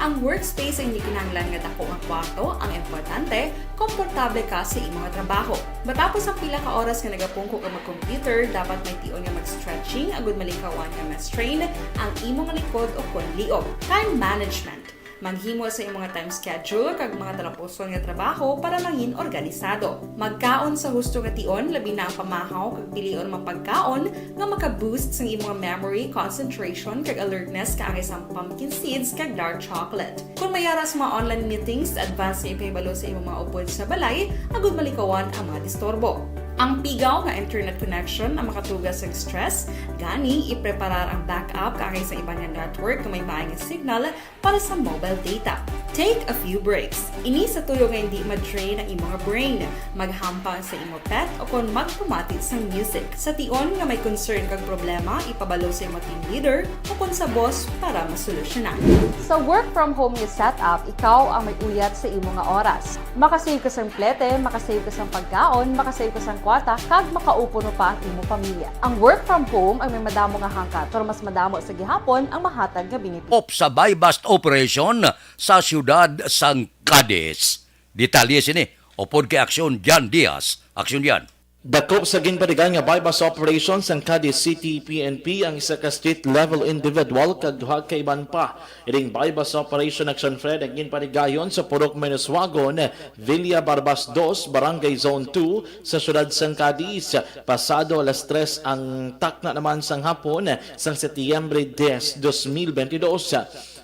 Ang workspace ang hindi kinahanglan nga dako nga kwarto, ang importante, komportable ka sa imo nga trabaho. Matapos ang pila ka oras nga nagapungko ka mag-computer, dapat may tion nga mag-stretching agud malikawan nga ma-strain ang imo nga likod o kon liog. Time management. Maghimo sa imong time schedule kag mga talapuson nga trabaho para mangin organisado. Magkaon sa husto nga tion, labi na ang pamahaw, kag pilion ang mga pagkaon nga maka-boost sang imong memory, concentration, kag alertness, kaangay sang pumpkin seeds kag dark chocolate. Kung may ara sa mga online meetings, advance nga ipahibalo sa imong mga upod sa balay agud malikawan ang mga disturbo. Ang pigaw nga internet connection ang makatuga sa stress, gani ipreparar ang backup kaangay sa iban nga network nga may maay nga signal para sa mobile data. Take a few breaks. Ini sa tuyo nga hindi ma-drain ang imong brain. Maghampang sa imo pet o kon magpamati sang music. Sa tion nga may concern kag problema, ipabalo sa imo team leader o kon sa boss para masolusyonan. Sa work from home nga setup, ikaw ang may uyat sa imo nga oras. Makasave ka sang plete, makasave ka sang pagkaon, makasave ka sang kwarta, kag makaupo pa ang imo pamilya. Ang work from home ang may madamo nga hangkat, pero mas madamo sa gihapon ang mahatag nga benepisyo. Op sa buy-bust operation sa siyudad sang Cadiz. Detalye sini, upod kay Aksyon Jan Diaz. Aksyon Jan. Dakop sa ginpatigayon nga buy-bust operation sang Cadiz City P N P ang isa ka street-level individual kag duha ka iban pa. Ining buy-bust operation, Aksyon Fred, ang ginpatigayon sa Purok Manuswagon, Villa Barbas dos, Barangay Zone two, sa siyudad sang Cadiz. Pasado alas tres ang takna naman sang hapon sang Setyembre diyes, dos mil bentidós.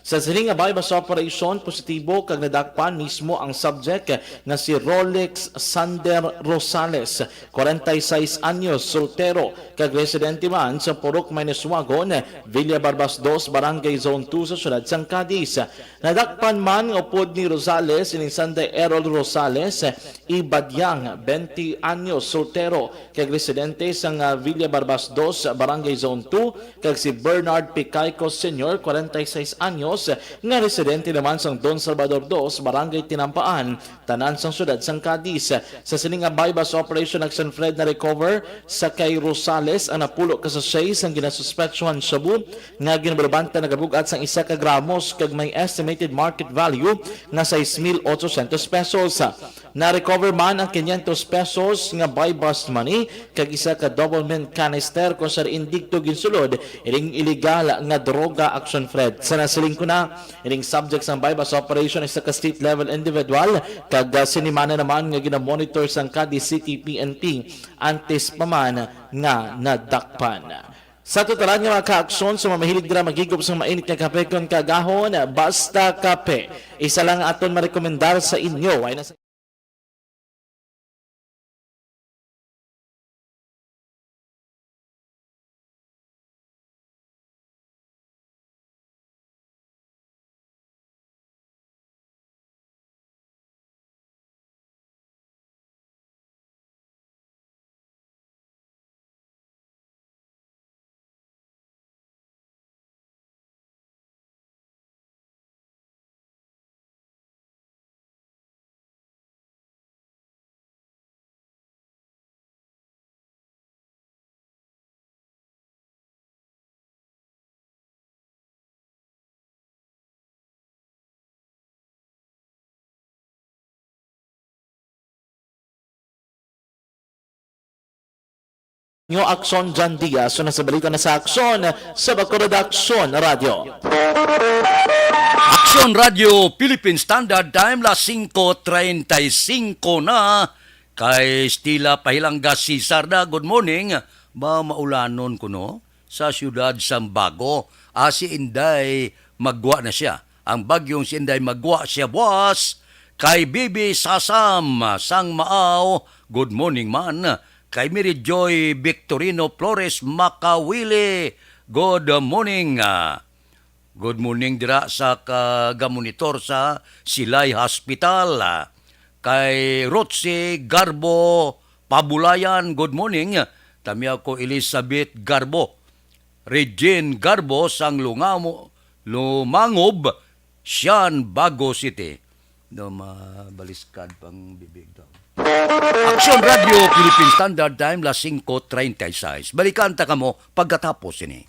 Sa sini nga buy-bust operation, positibo kag nadakpan mismo ang subject nga si Rolex Sander Rosales, kwarenta y seis anyos, soltero, kag residente man sa Purok Manuswagon, Villa Barbas dos, Barangay Zone two sa siyudad sang Cadiz. Nadakpan man nga upod ni Rosales ining Sanday Errol Rosales Ibadyang, bente anyos, soltero, kag residente sang, ah, Villa Barbas dos, Barangay Zone two, kag si Bernard Picayco Senior, kwarenta y seis anyos, nga residente naman sang Don Salvador dos, Barangay Tinampaan, tanan sang siyudad sang Cadiz. Sa sini nga buy-bust operation, Aksyon Fred, na-recover sa kay Rosales ang napulo ka sachet sang ginasuspetsyohan shabu nga ginbalubanta nagabug-at sang isa ka gramos kag may estimated market value nga sais mil ochocientos pesos. Na-recover man ang quinientos pesos nga buy-bust money kag isa ka double mint canister kon sa diin didto ginsulod ining iligal nga droga, Aksyon Fred. Sa nasiling ko na, ining subject sang buy-bust operation isa ka street-level individual kag, ah, sinimana naman nga ginamonitor sang Cadiz City P N P antes pa man nga nadakpan. Sa tanan nga mga kaaksyon, sa mga mahilig dira maghigop sang mainit nga kape kon kaagahon, Basta Kape. Isa lang aton marekomendar sa inyo. Ay, nasa Nyo Aksyon Jan Diaz. So, nasa balita na sa Aksyon, sa Bacolod Aksyon Radyo. Aksyon Radyo, Philippine Standard Time, las singko treinta y cinco na. Kay Stila Pahilanga Cesar na, good morning. Ba, maulanon kuno sa siyudad sang Bago. Ah, si Inday, maggwa na siya. Ang bagyong si Inday, maggwa siya buwas. Kay Bibi Sasam sang Maaw, good morning man. Kay Mary Joy Victorino Flores Makawili, good morning. Ah, good morning dira sa kagamonitor sa Silay Hospital. Kay Rotsy Garbo Pabulayan, good morning. Tami ako Elizabeth Garbo. Regine Garbo sang Lungamo, Lumangob, Sian, Bago City. No, mabaliskad pang bibig daw. Aksyon Radyo, Philippine Standard Time, las singko treinta y seis. Balikan ta kamo pagkatapos sini.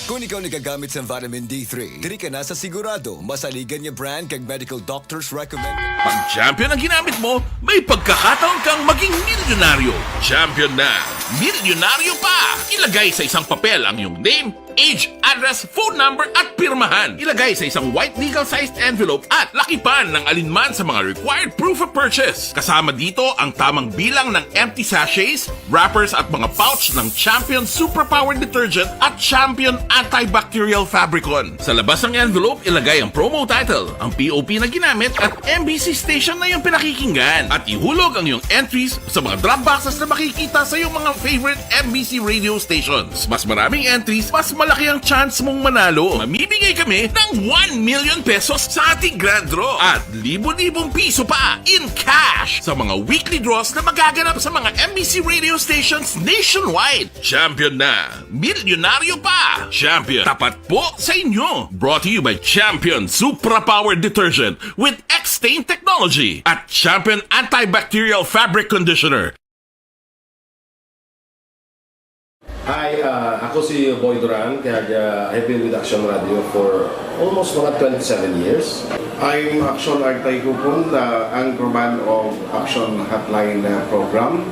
Kung ikaw nagagamit sa vitamin D three, diri ka na sa sigurado, masaligan nga brand kag medical doctors recommend. Pag Champion ang ginamit mo, may pagkakataon kang maging milyonaryo. Champion na, milyonaryo pa! Ilagay sa isang papel ang iyong name, age, address, phone number, at pirmahan. Ilagay sa isang white legal-sized envelope at lakipan ng alinman sa mga required proof of purchase. Kasama dito ang tamang bilang ng empty sachets, wrappers, at mga pouch ng Champion Superpower Detergent at Champion Antibacterial Fabricon. Sa labas ng envelope, ilagay ang promo title, ang P O P na ginamit, at M B C station na iyong pinakikinggan. At ihulog ang iyong entries sa mga drop boxes na makikita sa iyong mga favorite M B C radio stations. Mas maraming entries, mas malaki ang chance mong manalo. Mamimigay kami ng one million pesos sa ating grand draw at libo-libong piso pa in cash sa mga weekly draws na magaganap sa mga M B C radio stations nationwide. Champion na! Milyonaryo pa! Champion, tapat po sa inyo! Brought to you by Champion Supra Power Detergent with X-Stain Technology at Champion Antibacterial Fabric Conditioner. Hi, uh, ako si Boy Duran, kag uh, I've been with Action Radio for almost mga twenty-seven years. I'm Action Artay Kupon, the anchorman of Action Hotline uh, program.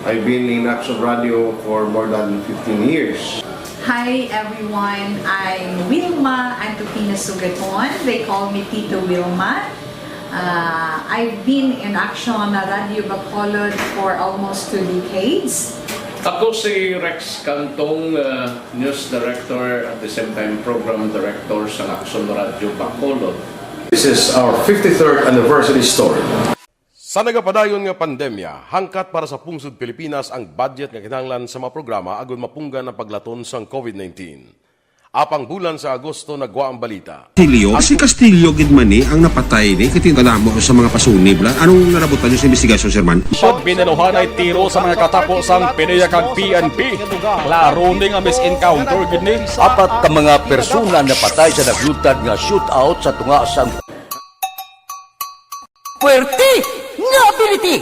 I've been in Action Radio for more than fifteen years. Hi everyone, I'm Wilma Antokina Sugaton. They call me Tito Wilma. Uh, I've been in Action Radio Bacolod for almost two decades. Ako si Rex Cantong, uh, News Director, at the same time Program Director sa Action Radio Bacolod. This is our fifty-third anniversary story. Sa nagapadayon nga pandemya, hangkat para sa pungsod Pilipinas ang budget nga kinahanglan sa mga programa agud mapunggan ang paglaton sang COVID nineteen. Apang bulan sa Agosto nagwa ang balita. Castillo, si Castillo gid man ni ang napatay ni, kay kadamo sa mga pasunib la. Anong narabutan niyo sa investigasyon, Sir Man? Siya binaluhanay tiro sa mga katapo sang PDEA kag P N P. Klaro ni nga mis-encounter gid ni. Apat ka mga persona napatay sa naglutad nga shootout sa tunga sang Puwerte nga ability!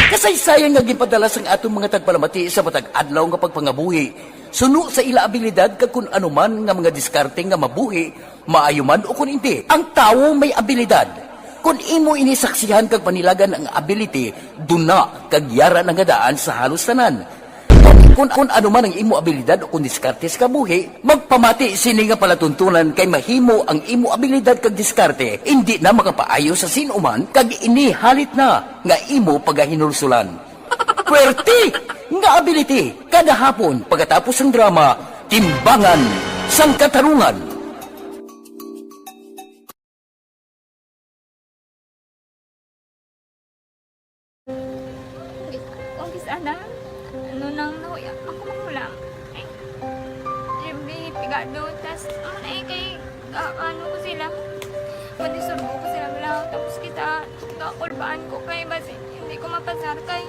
Kasaysayan nga ginpadala sang aton mga tagpalamati sa matag adlaw nga pagpangabuhi, suno sa ila abilidad kag kun ano man nga mga diskarte nga mabuhi, maayo man o kun indi. Ang tawo may abilidad. Kun imo ini saksihan kag panilagan ang ability, duna kag yara na nga daan sa halos tanan. Kun, kun ano man ang imo abilidad o kun diskarte sa kabuhi, magpamati sini nga palatuntunan kay mahimo ang imo abilidad kag diskarte indi na makapaayo sa sin-o man kag ini halit na nga imo pagahinulsulan. Puwerte nga ability kada hapon pagkatapos sang drama, Timbangan sang Katarungan. Kung kis ana, ano nang nahuya ako manghulam. Ay, Jimmy, pigado. Tas, ano na eh, kay, ka, ano ko sila. Pwede surbo ko sila lang. Tapos kita, kakulbaan ko kay basi, hindi ko mapasar kay.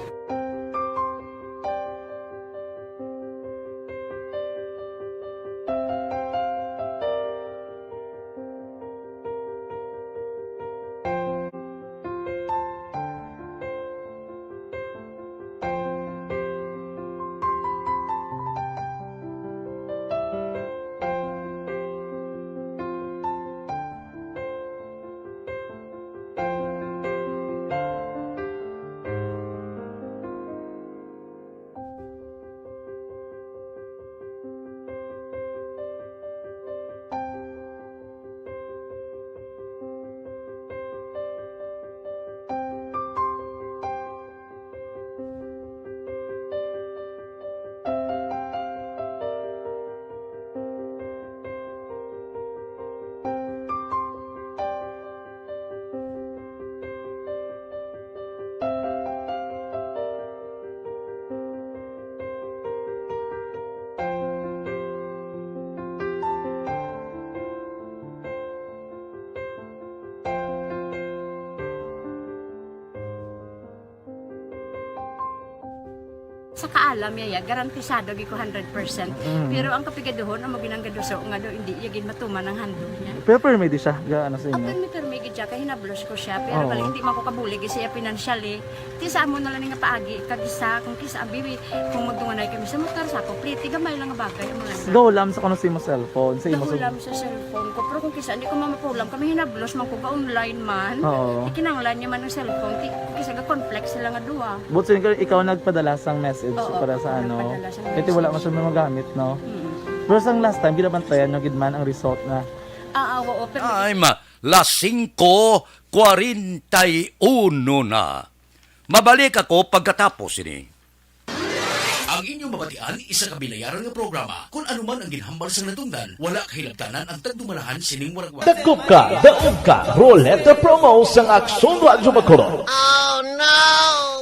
Sa kaalam niya, ya, garantisado gyud ko hundred percent. Mm. Pero ang kapigaduhon, amo ginang gaduso nga daw hindi iya gid matuman ang handle niya. Pero permi di siya, ga-, ano sa inyo? Permi, permi gid siya, kay hinablos ko siya. Pero Oo. bali, hindi man ko kabulig siya financially. Ti sa amo na lang nga paagi, kag isa, kung kisa, abi, kung magdunganay kami sa motor, sa ako, pliti, gamay lang nga bagay, amo lang. Gahulam sa kuno sa imo cellphone, sa imo sa Gahulam sa cellphone. Phone ko, pero kung kisa hindi ko mamapulam, kami hinablos man ko ga-online man. Oo. Ikinanglan niya man ang cellphone, ti-, kisa ga-conflict sila nga duha. But sino ka, ikaw nagpadala sang message Oo, para sa ano? Nagpadala sang Kasi wala message. Masyadong magamit, no? Mm. Pero sang last time, ginabantayan nyo gid man ang result na. Ah, ah, oo, pero Time, las singko kuwarenta y uno na. Mabalik ako pagkatapos ini. Ang inyong mabatian, isa ka binayaran nga programa. Kung ano man ang ginhambal sang natungdan, wala kahilabtanan ang tagdumalahan sining waragwag. Dakop ka, daog ka, Roleta Promo sang Aksyon Radyo Bacolod.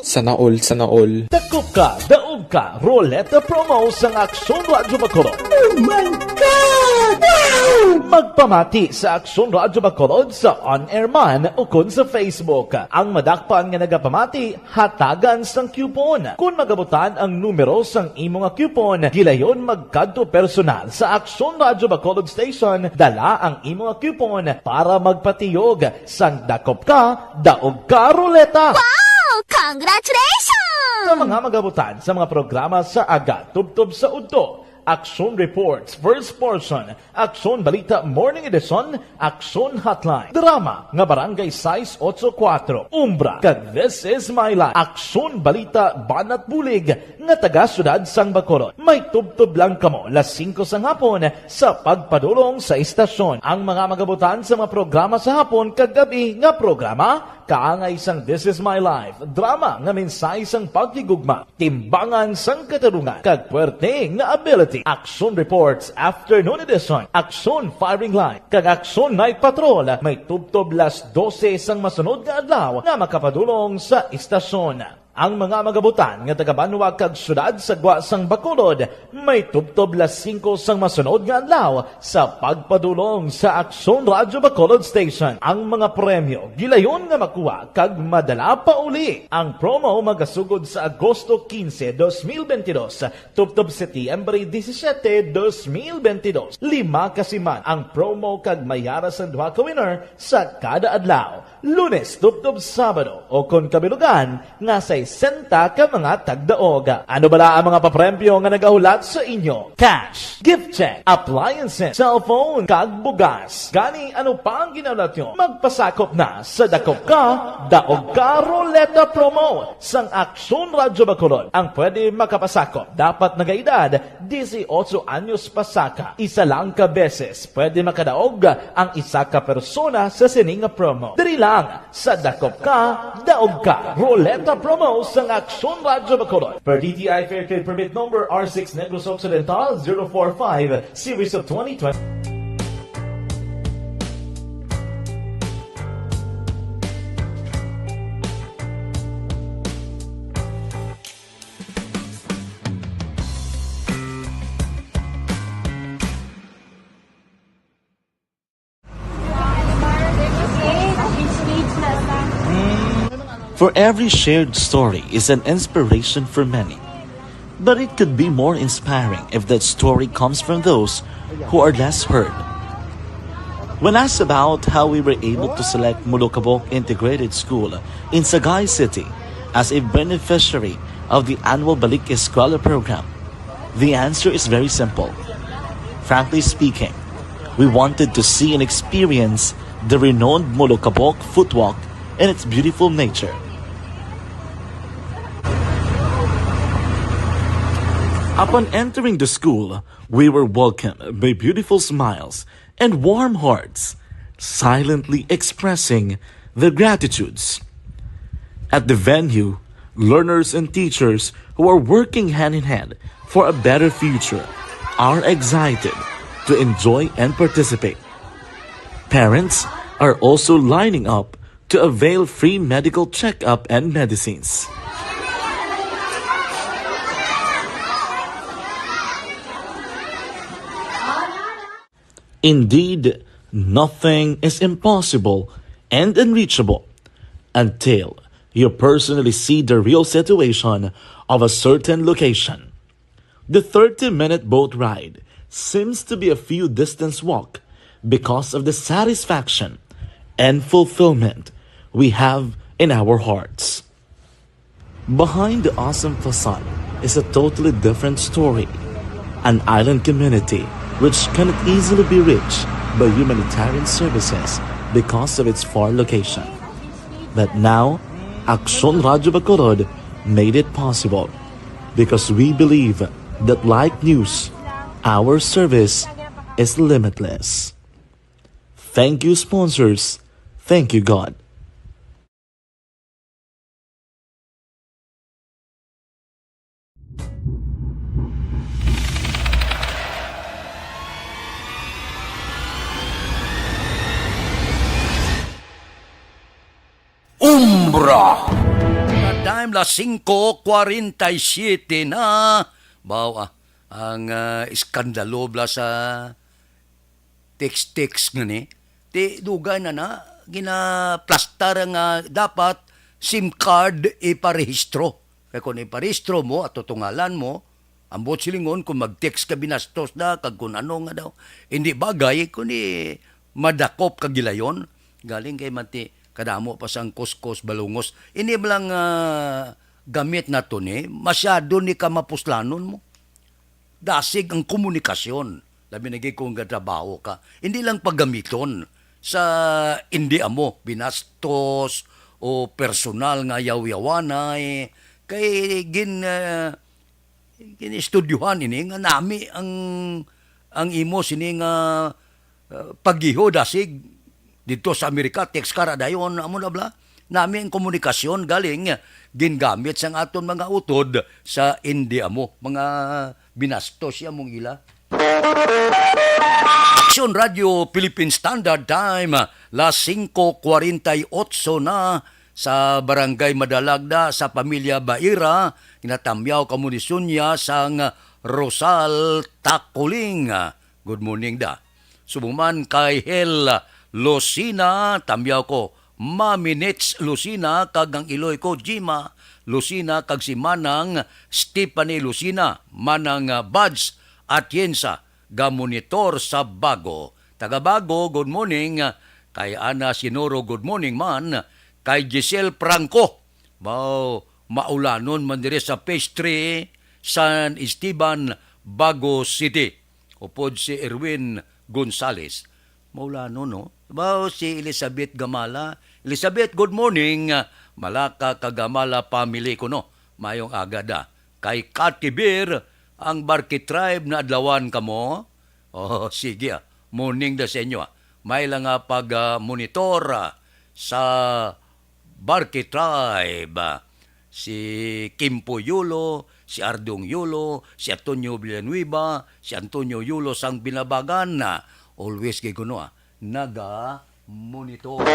Sana all, sana all. Dakop ka, daog ka, Roleta Promo sang Aksyon Radyo Bacolod. Oh my God! Wow! Magpamati sa Aksyon Radyo Bacolod sa on-air man o kon sa Facebook. Ang madakpan nga nagapamati, hatagan sang coupon. Kon magabutan ang numero sang imo nga coupon, gilayon magkadto personal sa Aksyon Radyo Bacolod Station, dala ang imo nga coupon para magpatiyog sang dakop ka, daog ka, Roleta. Wow! Congratulations! Sa mga magabutan sa mga programa sa aga, tubtob sa udto, Aksyon Reports, First Portion, Aksyon Balita Morning Edition, Aksyon Hotline, drama nga Barangay sais ocho kuwatro, Umbra, kag This Is My Life, Aksyon Balita Banat Bulig nga taga Siyudad sang Bacolod. May tubtob lang kamo las singko sang hapon sa pagpadulong sa istasyon. Ang mga magabutan sa mga programa sa hapon kag gab-i nga programa, kaangay sang This Is My Life, drama nga mensahe sang paghigugma, timbangan sang katarungan, kag puwerte nga ability. Aksyon Reports Afternoon Edition, Aksyon Firing Line, kag Aksyon Night Patrol may tubtob las dose sang masunod nga adlaw nga makapadulong sa istasyon. Ang mga magabutan nga taga-banwa kag siyudad sa gwa sang Bacolod may tubtob las singko sang masunod nga adlaw sa pagpadulong sa Aksyon Radyo Bacolod Station. Ang mga premyo gilayon nga makuha kag madala pa uli. Ang promo magasugod sa Agosto quince, dos mil veintidós, tubtob Setyembre disisiete, dos mil veintidós. Lima ka siman ang promo kag may ara sang duha ka winner sa kada adlaw, Lunes tubtob Sabado, o kon kabilugan nga sesenta ka mga tagdaog. Ano bala ang mga papremyo nga nagahulat sa inyo? Cash, gift check, appliances, cellphone, kag bugas. Gani, ano pa ang ginahulat nyo? Magpasakop na sa Dakop Ka, Daog Ka Roleta Promo sang Aksyon Radyo Bacolod. Ang pwede makapasakop dapat nagaedad disiotso anyos pasaka. Isa lang ka beses pwede makadaog ang isa ka persona sa sini nga promo. Diri lang sa Dakop Ka, Daog Ka Roleta Promo sang Aksyon Radyo Bacolod. Per D T I Fair Trade Permit Number R six Negros Occidental zero four five, Series of twenty twenty. For every shared story is an inspiration for many. But it could be more inspiring if that story comes from those who are less heard. When asked about how we were able to select Molokabok Integrated School in Sagay City as a beneficiary of the annual Balik Eskwela program, the answer is very simple. Frankly speaking, we wanted to see and experience the renowned Molokabok footwalk and its beautiful nature. Upon entering the school, we were welcomed by beautiful smiles and warm hearts, silently expressing their gratitudes. At the venue, learners and teachers who are working hand in hand for a better future are excited to enjoy and participate. Parents are also lining up to avail free medical checkup and medicines. Indeed, nothing is impossible and unreachable until you personally see the real situation of a certain location. The thirty-minute boat ride seems to be a few distance walk because of the satisfaction and fulfillment we have in our hearts. Behind the awesome facade is a totally different story. An island community which cannot easily be reached by humanitarian services because of its far location. But now, Aksyon Radyo Bacolod made it possible because we believe that, like news, our service is limitless. Thank you, sponsors. Thank you, God. Umbra. Time, las singko kwarenta y siyete na. Baw, ah, ang, ah, iskandalo bala sa text-text nga ni. Ti dugay na na, ginaplastar nga dapat SIM card iparehistro. Kay kung iparehistro mo, ato to ngalan mo, ambot silingon kung mag-text ka, binastos na, kag kung ano nga daw. Hindi bagay, kundi madakop ka gilayon. Galing kay manti, kadamo pa sang kuskos, balungos. Ini lang, ah, gamit nato ni, masyado ni ka mapuslanon mo. Dasig ang komunikasyon, labi na gid kung gatrabaho ka. Hindi lang paggamiton sa hindi amo, binastos o personal nga yaw-yawanay. Kay gin, ah, gin-estudyohan ini nga nami ang, ang imo sini nga, ah, pagiho dasig didto sa Amerika, text ka ra dayon, amo na bala. Nami ang komunikasyon galing gingamit sang aton mga utod sa hindi amo, mga binastos ya mong ila. Aksyon Radyo Philippine Standard Time, las singko kwarenta y otso na, sa Barangay Madalagda, sa pamilya Baira, ginatamyaw kamo ni Sonia sang Rosal Takuling. Good morning da. Subong man kay Hel Lucina, tamyaw ko, Mami Nits Lucina, kag ang iloy ko, Jima Lucina, kag si Manang Stephanie Lucina, Manang, ah, Buds Atienza, ga monitor sa Bago. Taga Bago, good morning. Kay Ana Sinoro, good morning man. Kay Giselle Franco, baw, maulanon man diri sa Phase three, San Esteban, Bago City. Upod si Erwin Gonzales. Maulanon, no? Baw, si Elizabeth Gamala. Elizabeth, good morning. Malaka ka Gamala family ko, no? Mayong aga da. Kay Kati Bear, ang Barki Tribe na adlawan kamo? Oh, sige, ah. Morning da sa inyo, ah. May lang nga pag, ah, monitor, ah, sa Barki Tribe, ah, si Kimpo Yulo, si Ardong Yulo, si Antonio Villanueva, si Antonio Yulo sang Binabagan, ah, always gid kuno, ah, naga-monitor.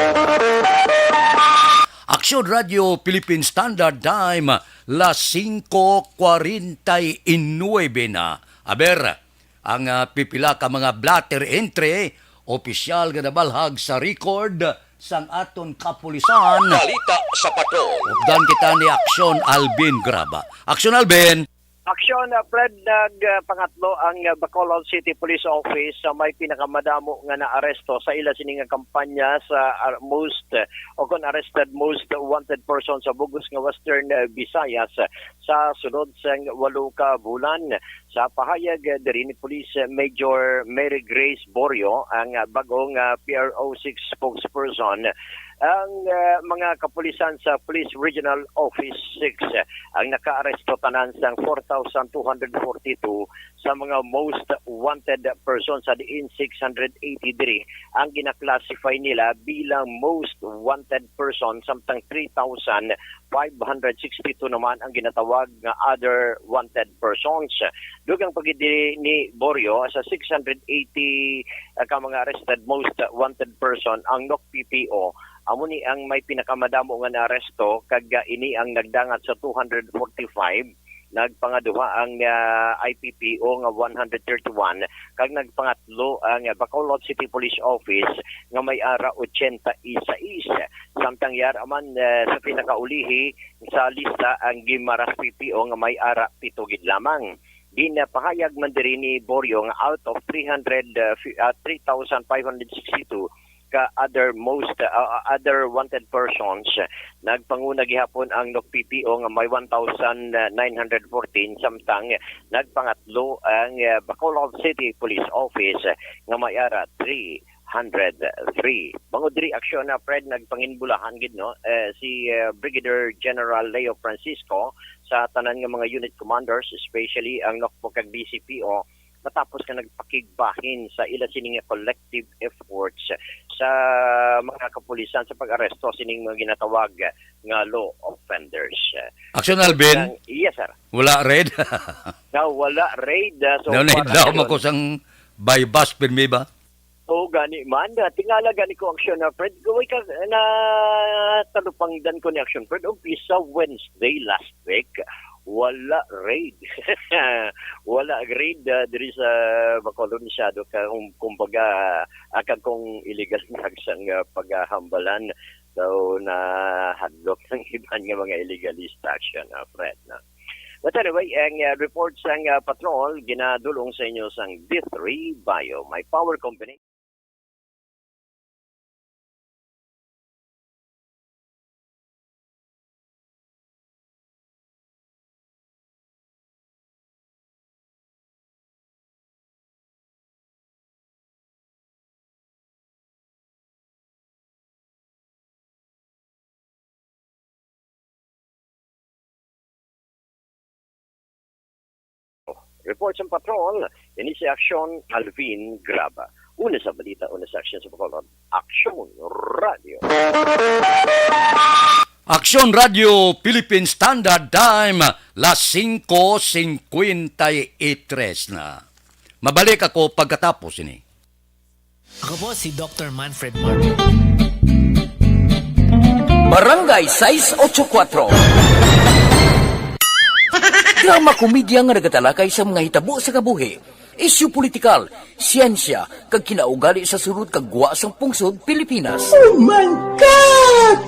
Aksyon Radyo Philippine Standard Time, las singko kwarenta y nuebe na. Aber, ang, ah, pipila ka mga blotter entry, opisyal nga nabalhag sa record sang aton kapulisan. Balita sa Patrol. Updan kita ni Aksyon Alvin Graba. Aksyon Alvin! Aksyon, ah, Fred, nag, ah, pangatlo ang, ah, Bacolod City Police Office sa may pinakamadamo nga naaresto sa ila sini nga kampanya sa, ah, most, ah, o kon arrested most wanted person sa bug-os nga Western, ah, Visayas, ah, sa sulod sang walo ka bulan. Sa pahayag, eh, diri ni Police Major Mary Grace Borio, ang, ah, bag-ong, ah, P R O six spokesperson, ang, ah, mga kapulisan sa Police Regional Office six, eh, ang nakaaresto tanan sang four thousand two hundred forty-two sa mga most wanted person, sa diin six hundred eighty-three ang gina-classify nila bilang most wanted person, samtang three thousand five hundred sixty-two naman ang ginatawag nga other wanted persons. Dugang pa gid ni Borio, sa six hundred eighty, ah, ka mga arrested most wanted person ang N O C P P O, amo ni ang may pinakamadamo nga naaresto, kag, ah, ini ang nagdangat sa two hundred forty-five. Nagpangaduha ang, ah, I P P O nga one hundred thirty-one, kag nagpangatlo ang, ah, Bacolod City Police Office nga may ara ochenta y seis. Samtang yara man, eh, sa pinakaulihi sa lista ang Guimaras P P O nga may ara pito gid lamang. Ginapahayag man diri ni Borio nga out of three hundred, uh, fi-, uh, three thousand five hundred sixty-two, ka other most, uh, other wanted persons. Nagpanguna gihapon ang N O C P P O nga may one thousand nine hundred fourteen, samtang nagpangatlo ang, uh, Bacolod City Police Office nga may ara three hundred three. Bangod diri aksyon na, Fred, nagpanginbulahan gid, no, eh, si, uh, Brigadier General Leo Francisco sa tanan nga mga unit commanders, especially ang N O C P O kag B C P O, matapos nga nagpakigbahin sa ila sini nga collective efforts sa mga kapulisan sa pag-aresto sining mga ginatawag nga law offenders. Action, Alvin? Nang, yes, sir. Wala raid? Na wala raid, ah, so No, far, nahidaw action. Mo ko sang buy-bust, pirmi ba? Oo, gani man. Ah, tingala gani ko, action na, Fred. Gaway ka na talupangdan ko ni action, Fred. Umpisa Wednesday last week, wala raid. Wala raid, ah, diri sa Bacolod masyado. Ka, kum-, kumbaga, ah, kag kung illegal drugs ang, ah, paghambalan, so nahadlok ang iban nga mga illegalista, action, ah, Fred, no? But anyway, ang, ah, report sang, ah, patrol ginadulong sa inyo sang D three Bio, my power company. Report sang patrol, ini si Aksyon Alvin Graba. Una sa balita, una sa aksyon sa Bacolod, Aksyon Radio. Aksyon Radio Philippine Standard Time, las singko singkwenta y tres na. Mabalik ako pagkatapos ini. Ako po si Doktor Manfred Martin. Barangay sais ocho kuatro. Drama komedya nga nagatalakay sa mga hitabo sa kabuhi, isyu politikal, siyensya, kag kinaugali sa sulod kag gwa sang pungsod Pilipinas. Oh my God!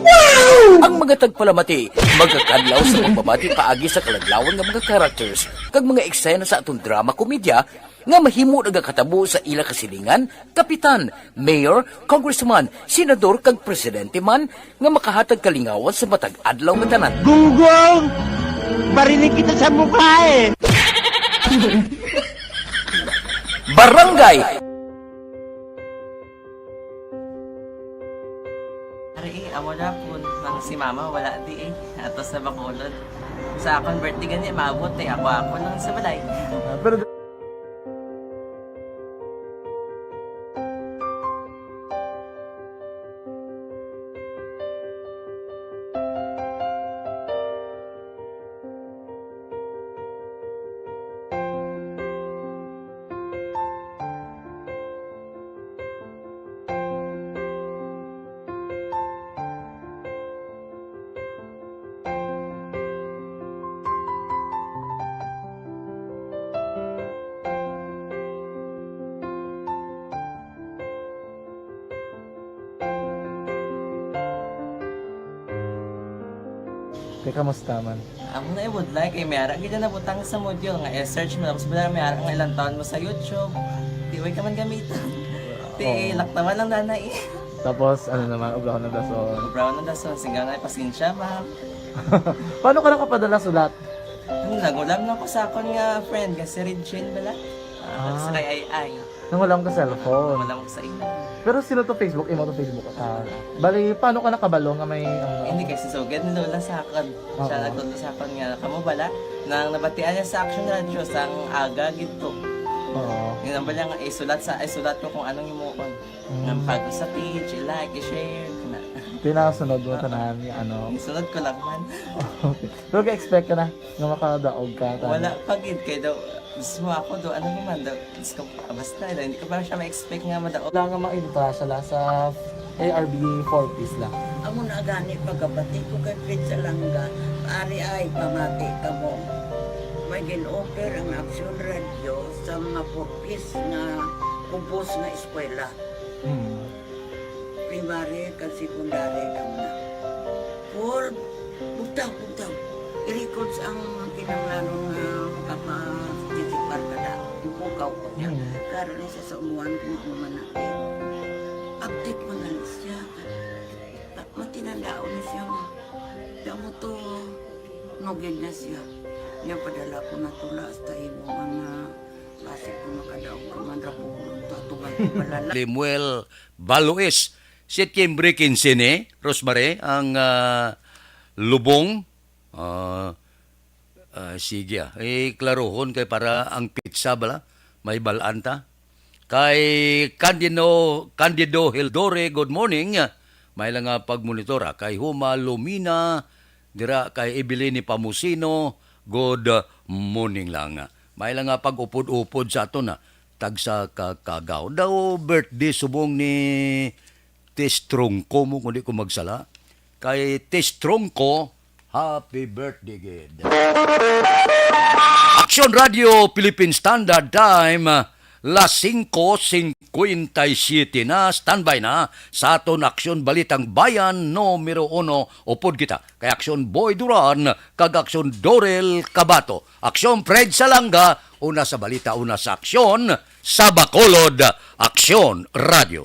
Wow! Ang mga tagpalamati magakadlaw sa pagbabati paagi sa kaladlawan nga mga characters kag mga eksena sa aton drama komedya nga mahimo nagakatabo sa ila kasilingan, kapitan, mayor, congressman, senador, kag presidente man nga makahatag kalingawan sa matag adlaw nga tanan. Gunggong! Barinig kita sa mukha eh! Barangay! Ari, eh, amo na po. Nang si mama, wala di eh. Ato sa Bacolod. Sa akon birthday gani, maabot eh. Ako, ako lang sa balay. Ah, pero Kay kamusta man? Amo na, I would like, eh, may ara gid na nabutang sa module nga i-search mo, tapos wala, may ara nga ilang taon mo sa YouTube. Di, way ka man gamiton. Ti, Oo. Laktawan lang, nanay. Tapos, ano naman, ubrahon ng dason. Ubrahon ng dason, singga nga, pasensya, ma'am. Paano ka nakapadala sulat? Ano, nangulam lang ko sa akon nga friend, nga si Regine bala. Ah, Ah. Sa kay Ay Ay. Nangulam ka cellphone? Nangulam ko sa imo. Pero sino to Facebook? Imo to Facebook? Ah, bali, paano ka nakabalo nga may, ano? Hindi, kay si Sugad ni Lola sa akon. Siya Oo. Nagtudlo sa akon nga, kamo bala, nang nabatian niya sa Action Radio sang aga gid to. Oo. Yun ang bala nga, isulat sa, isulat ko kung anong himuon. Mm. Nga pag sa page, i-like, i-share, na. Tinasunod mo Ah. tanan nga ano. Isunod ko lang man. Okay. Pero ga-expect ka na nga makadaog ka, tama? Wala pa gid, kay daw, mismo ako daw, ano naman daw, Diyos ko, basta, daw, hindi ko pa siya ma-expect nga madaog. Wala nga maintra siya la sa A R B four Ps la. Amo na gani pagkabati ko kay Fred Salanga, ari ay pamati kamo. May gin-offer ang Action Radio sa mga four Ps nga kubos nga eskwela. Hmm. Primary kag secondary kamo na. Paul, bugtaw, bugtaw. I-records ang kinahanglanon nga makapa-, participar ka na. Ipukaw ko niya. Hmm. Karon ni sa, sa umuan kung ano man na. Update man gani siya. Matinandaon na siya mo. Kaya mo to, nugid na siya. Niya padala ko na tula sa imo mga basi ko makadaog ka man ra po. Tatugan ko palala. Lemuel Balois, Sitkim Breaking Sini, Rosemary, ang ah, lubong. Ah, ah, sige ah. Eh, klarohon kay para ang pizza bala, may balaan ta. Kay Candido, Candido Hildore, good morning. May lang nga pagmonitor ah. Kay Huma Lumina, dira kay Evelyn Pamusino, good morning lang. May lang nga pag-upod-upod sa aton ah. Tagsa ka kagaw. Daw birthday subong ni Tistrongko mo, kung di ko magsala. Kay Tistrongko, happy birthday, gid. Action Radio Philippine Standard Time, las singko singkwenta y siyete na. Standby na sa aton Aksyon Balitang Bayan numero uno. Upod kita kay Aksyon Boy Duran kag Aksyon Dorel Cabato. Aksyon Fred Salanga, una sa balita, una sa aksyon, sa Bacolod, Aksyon Radio.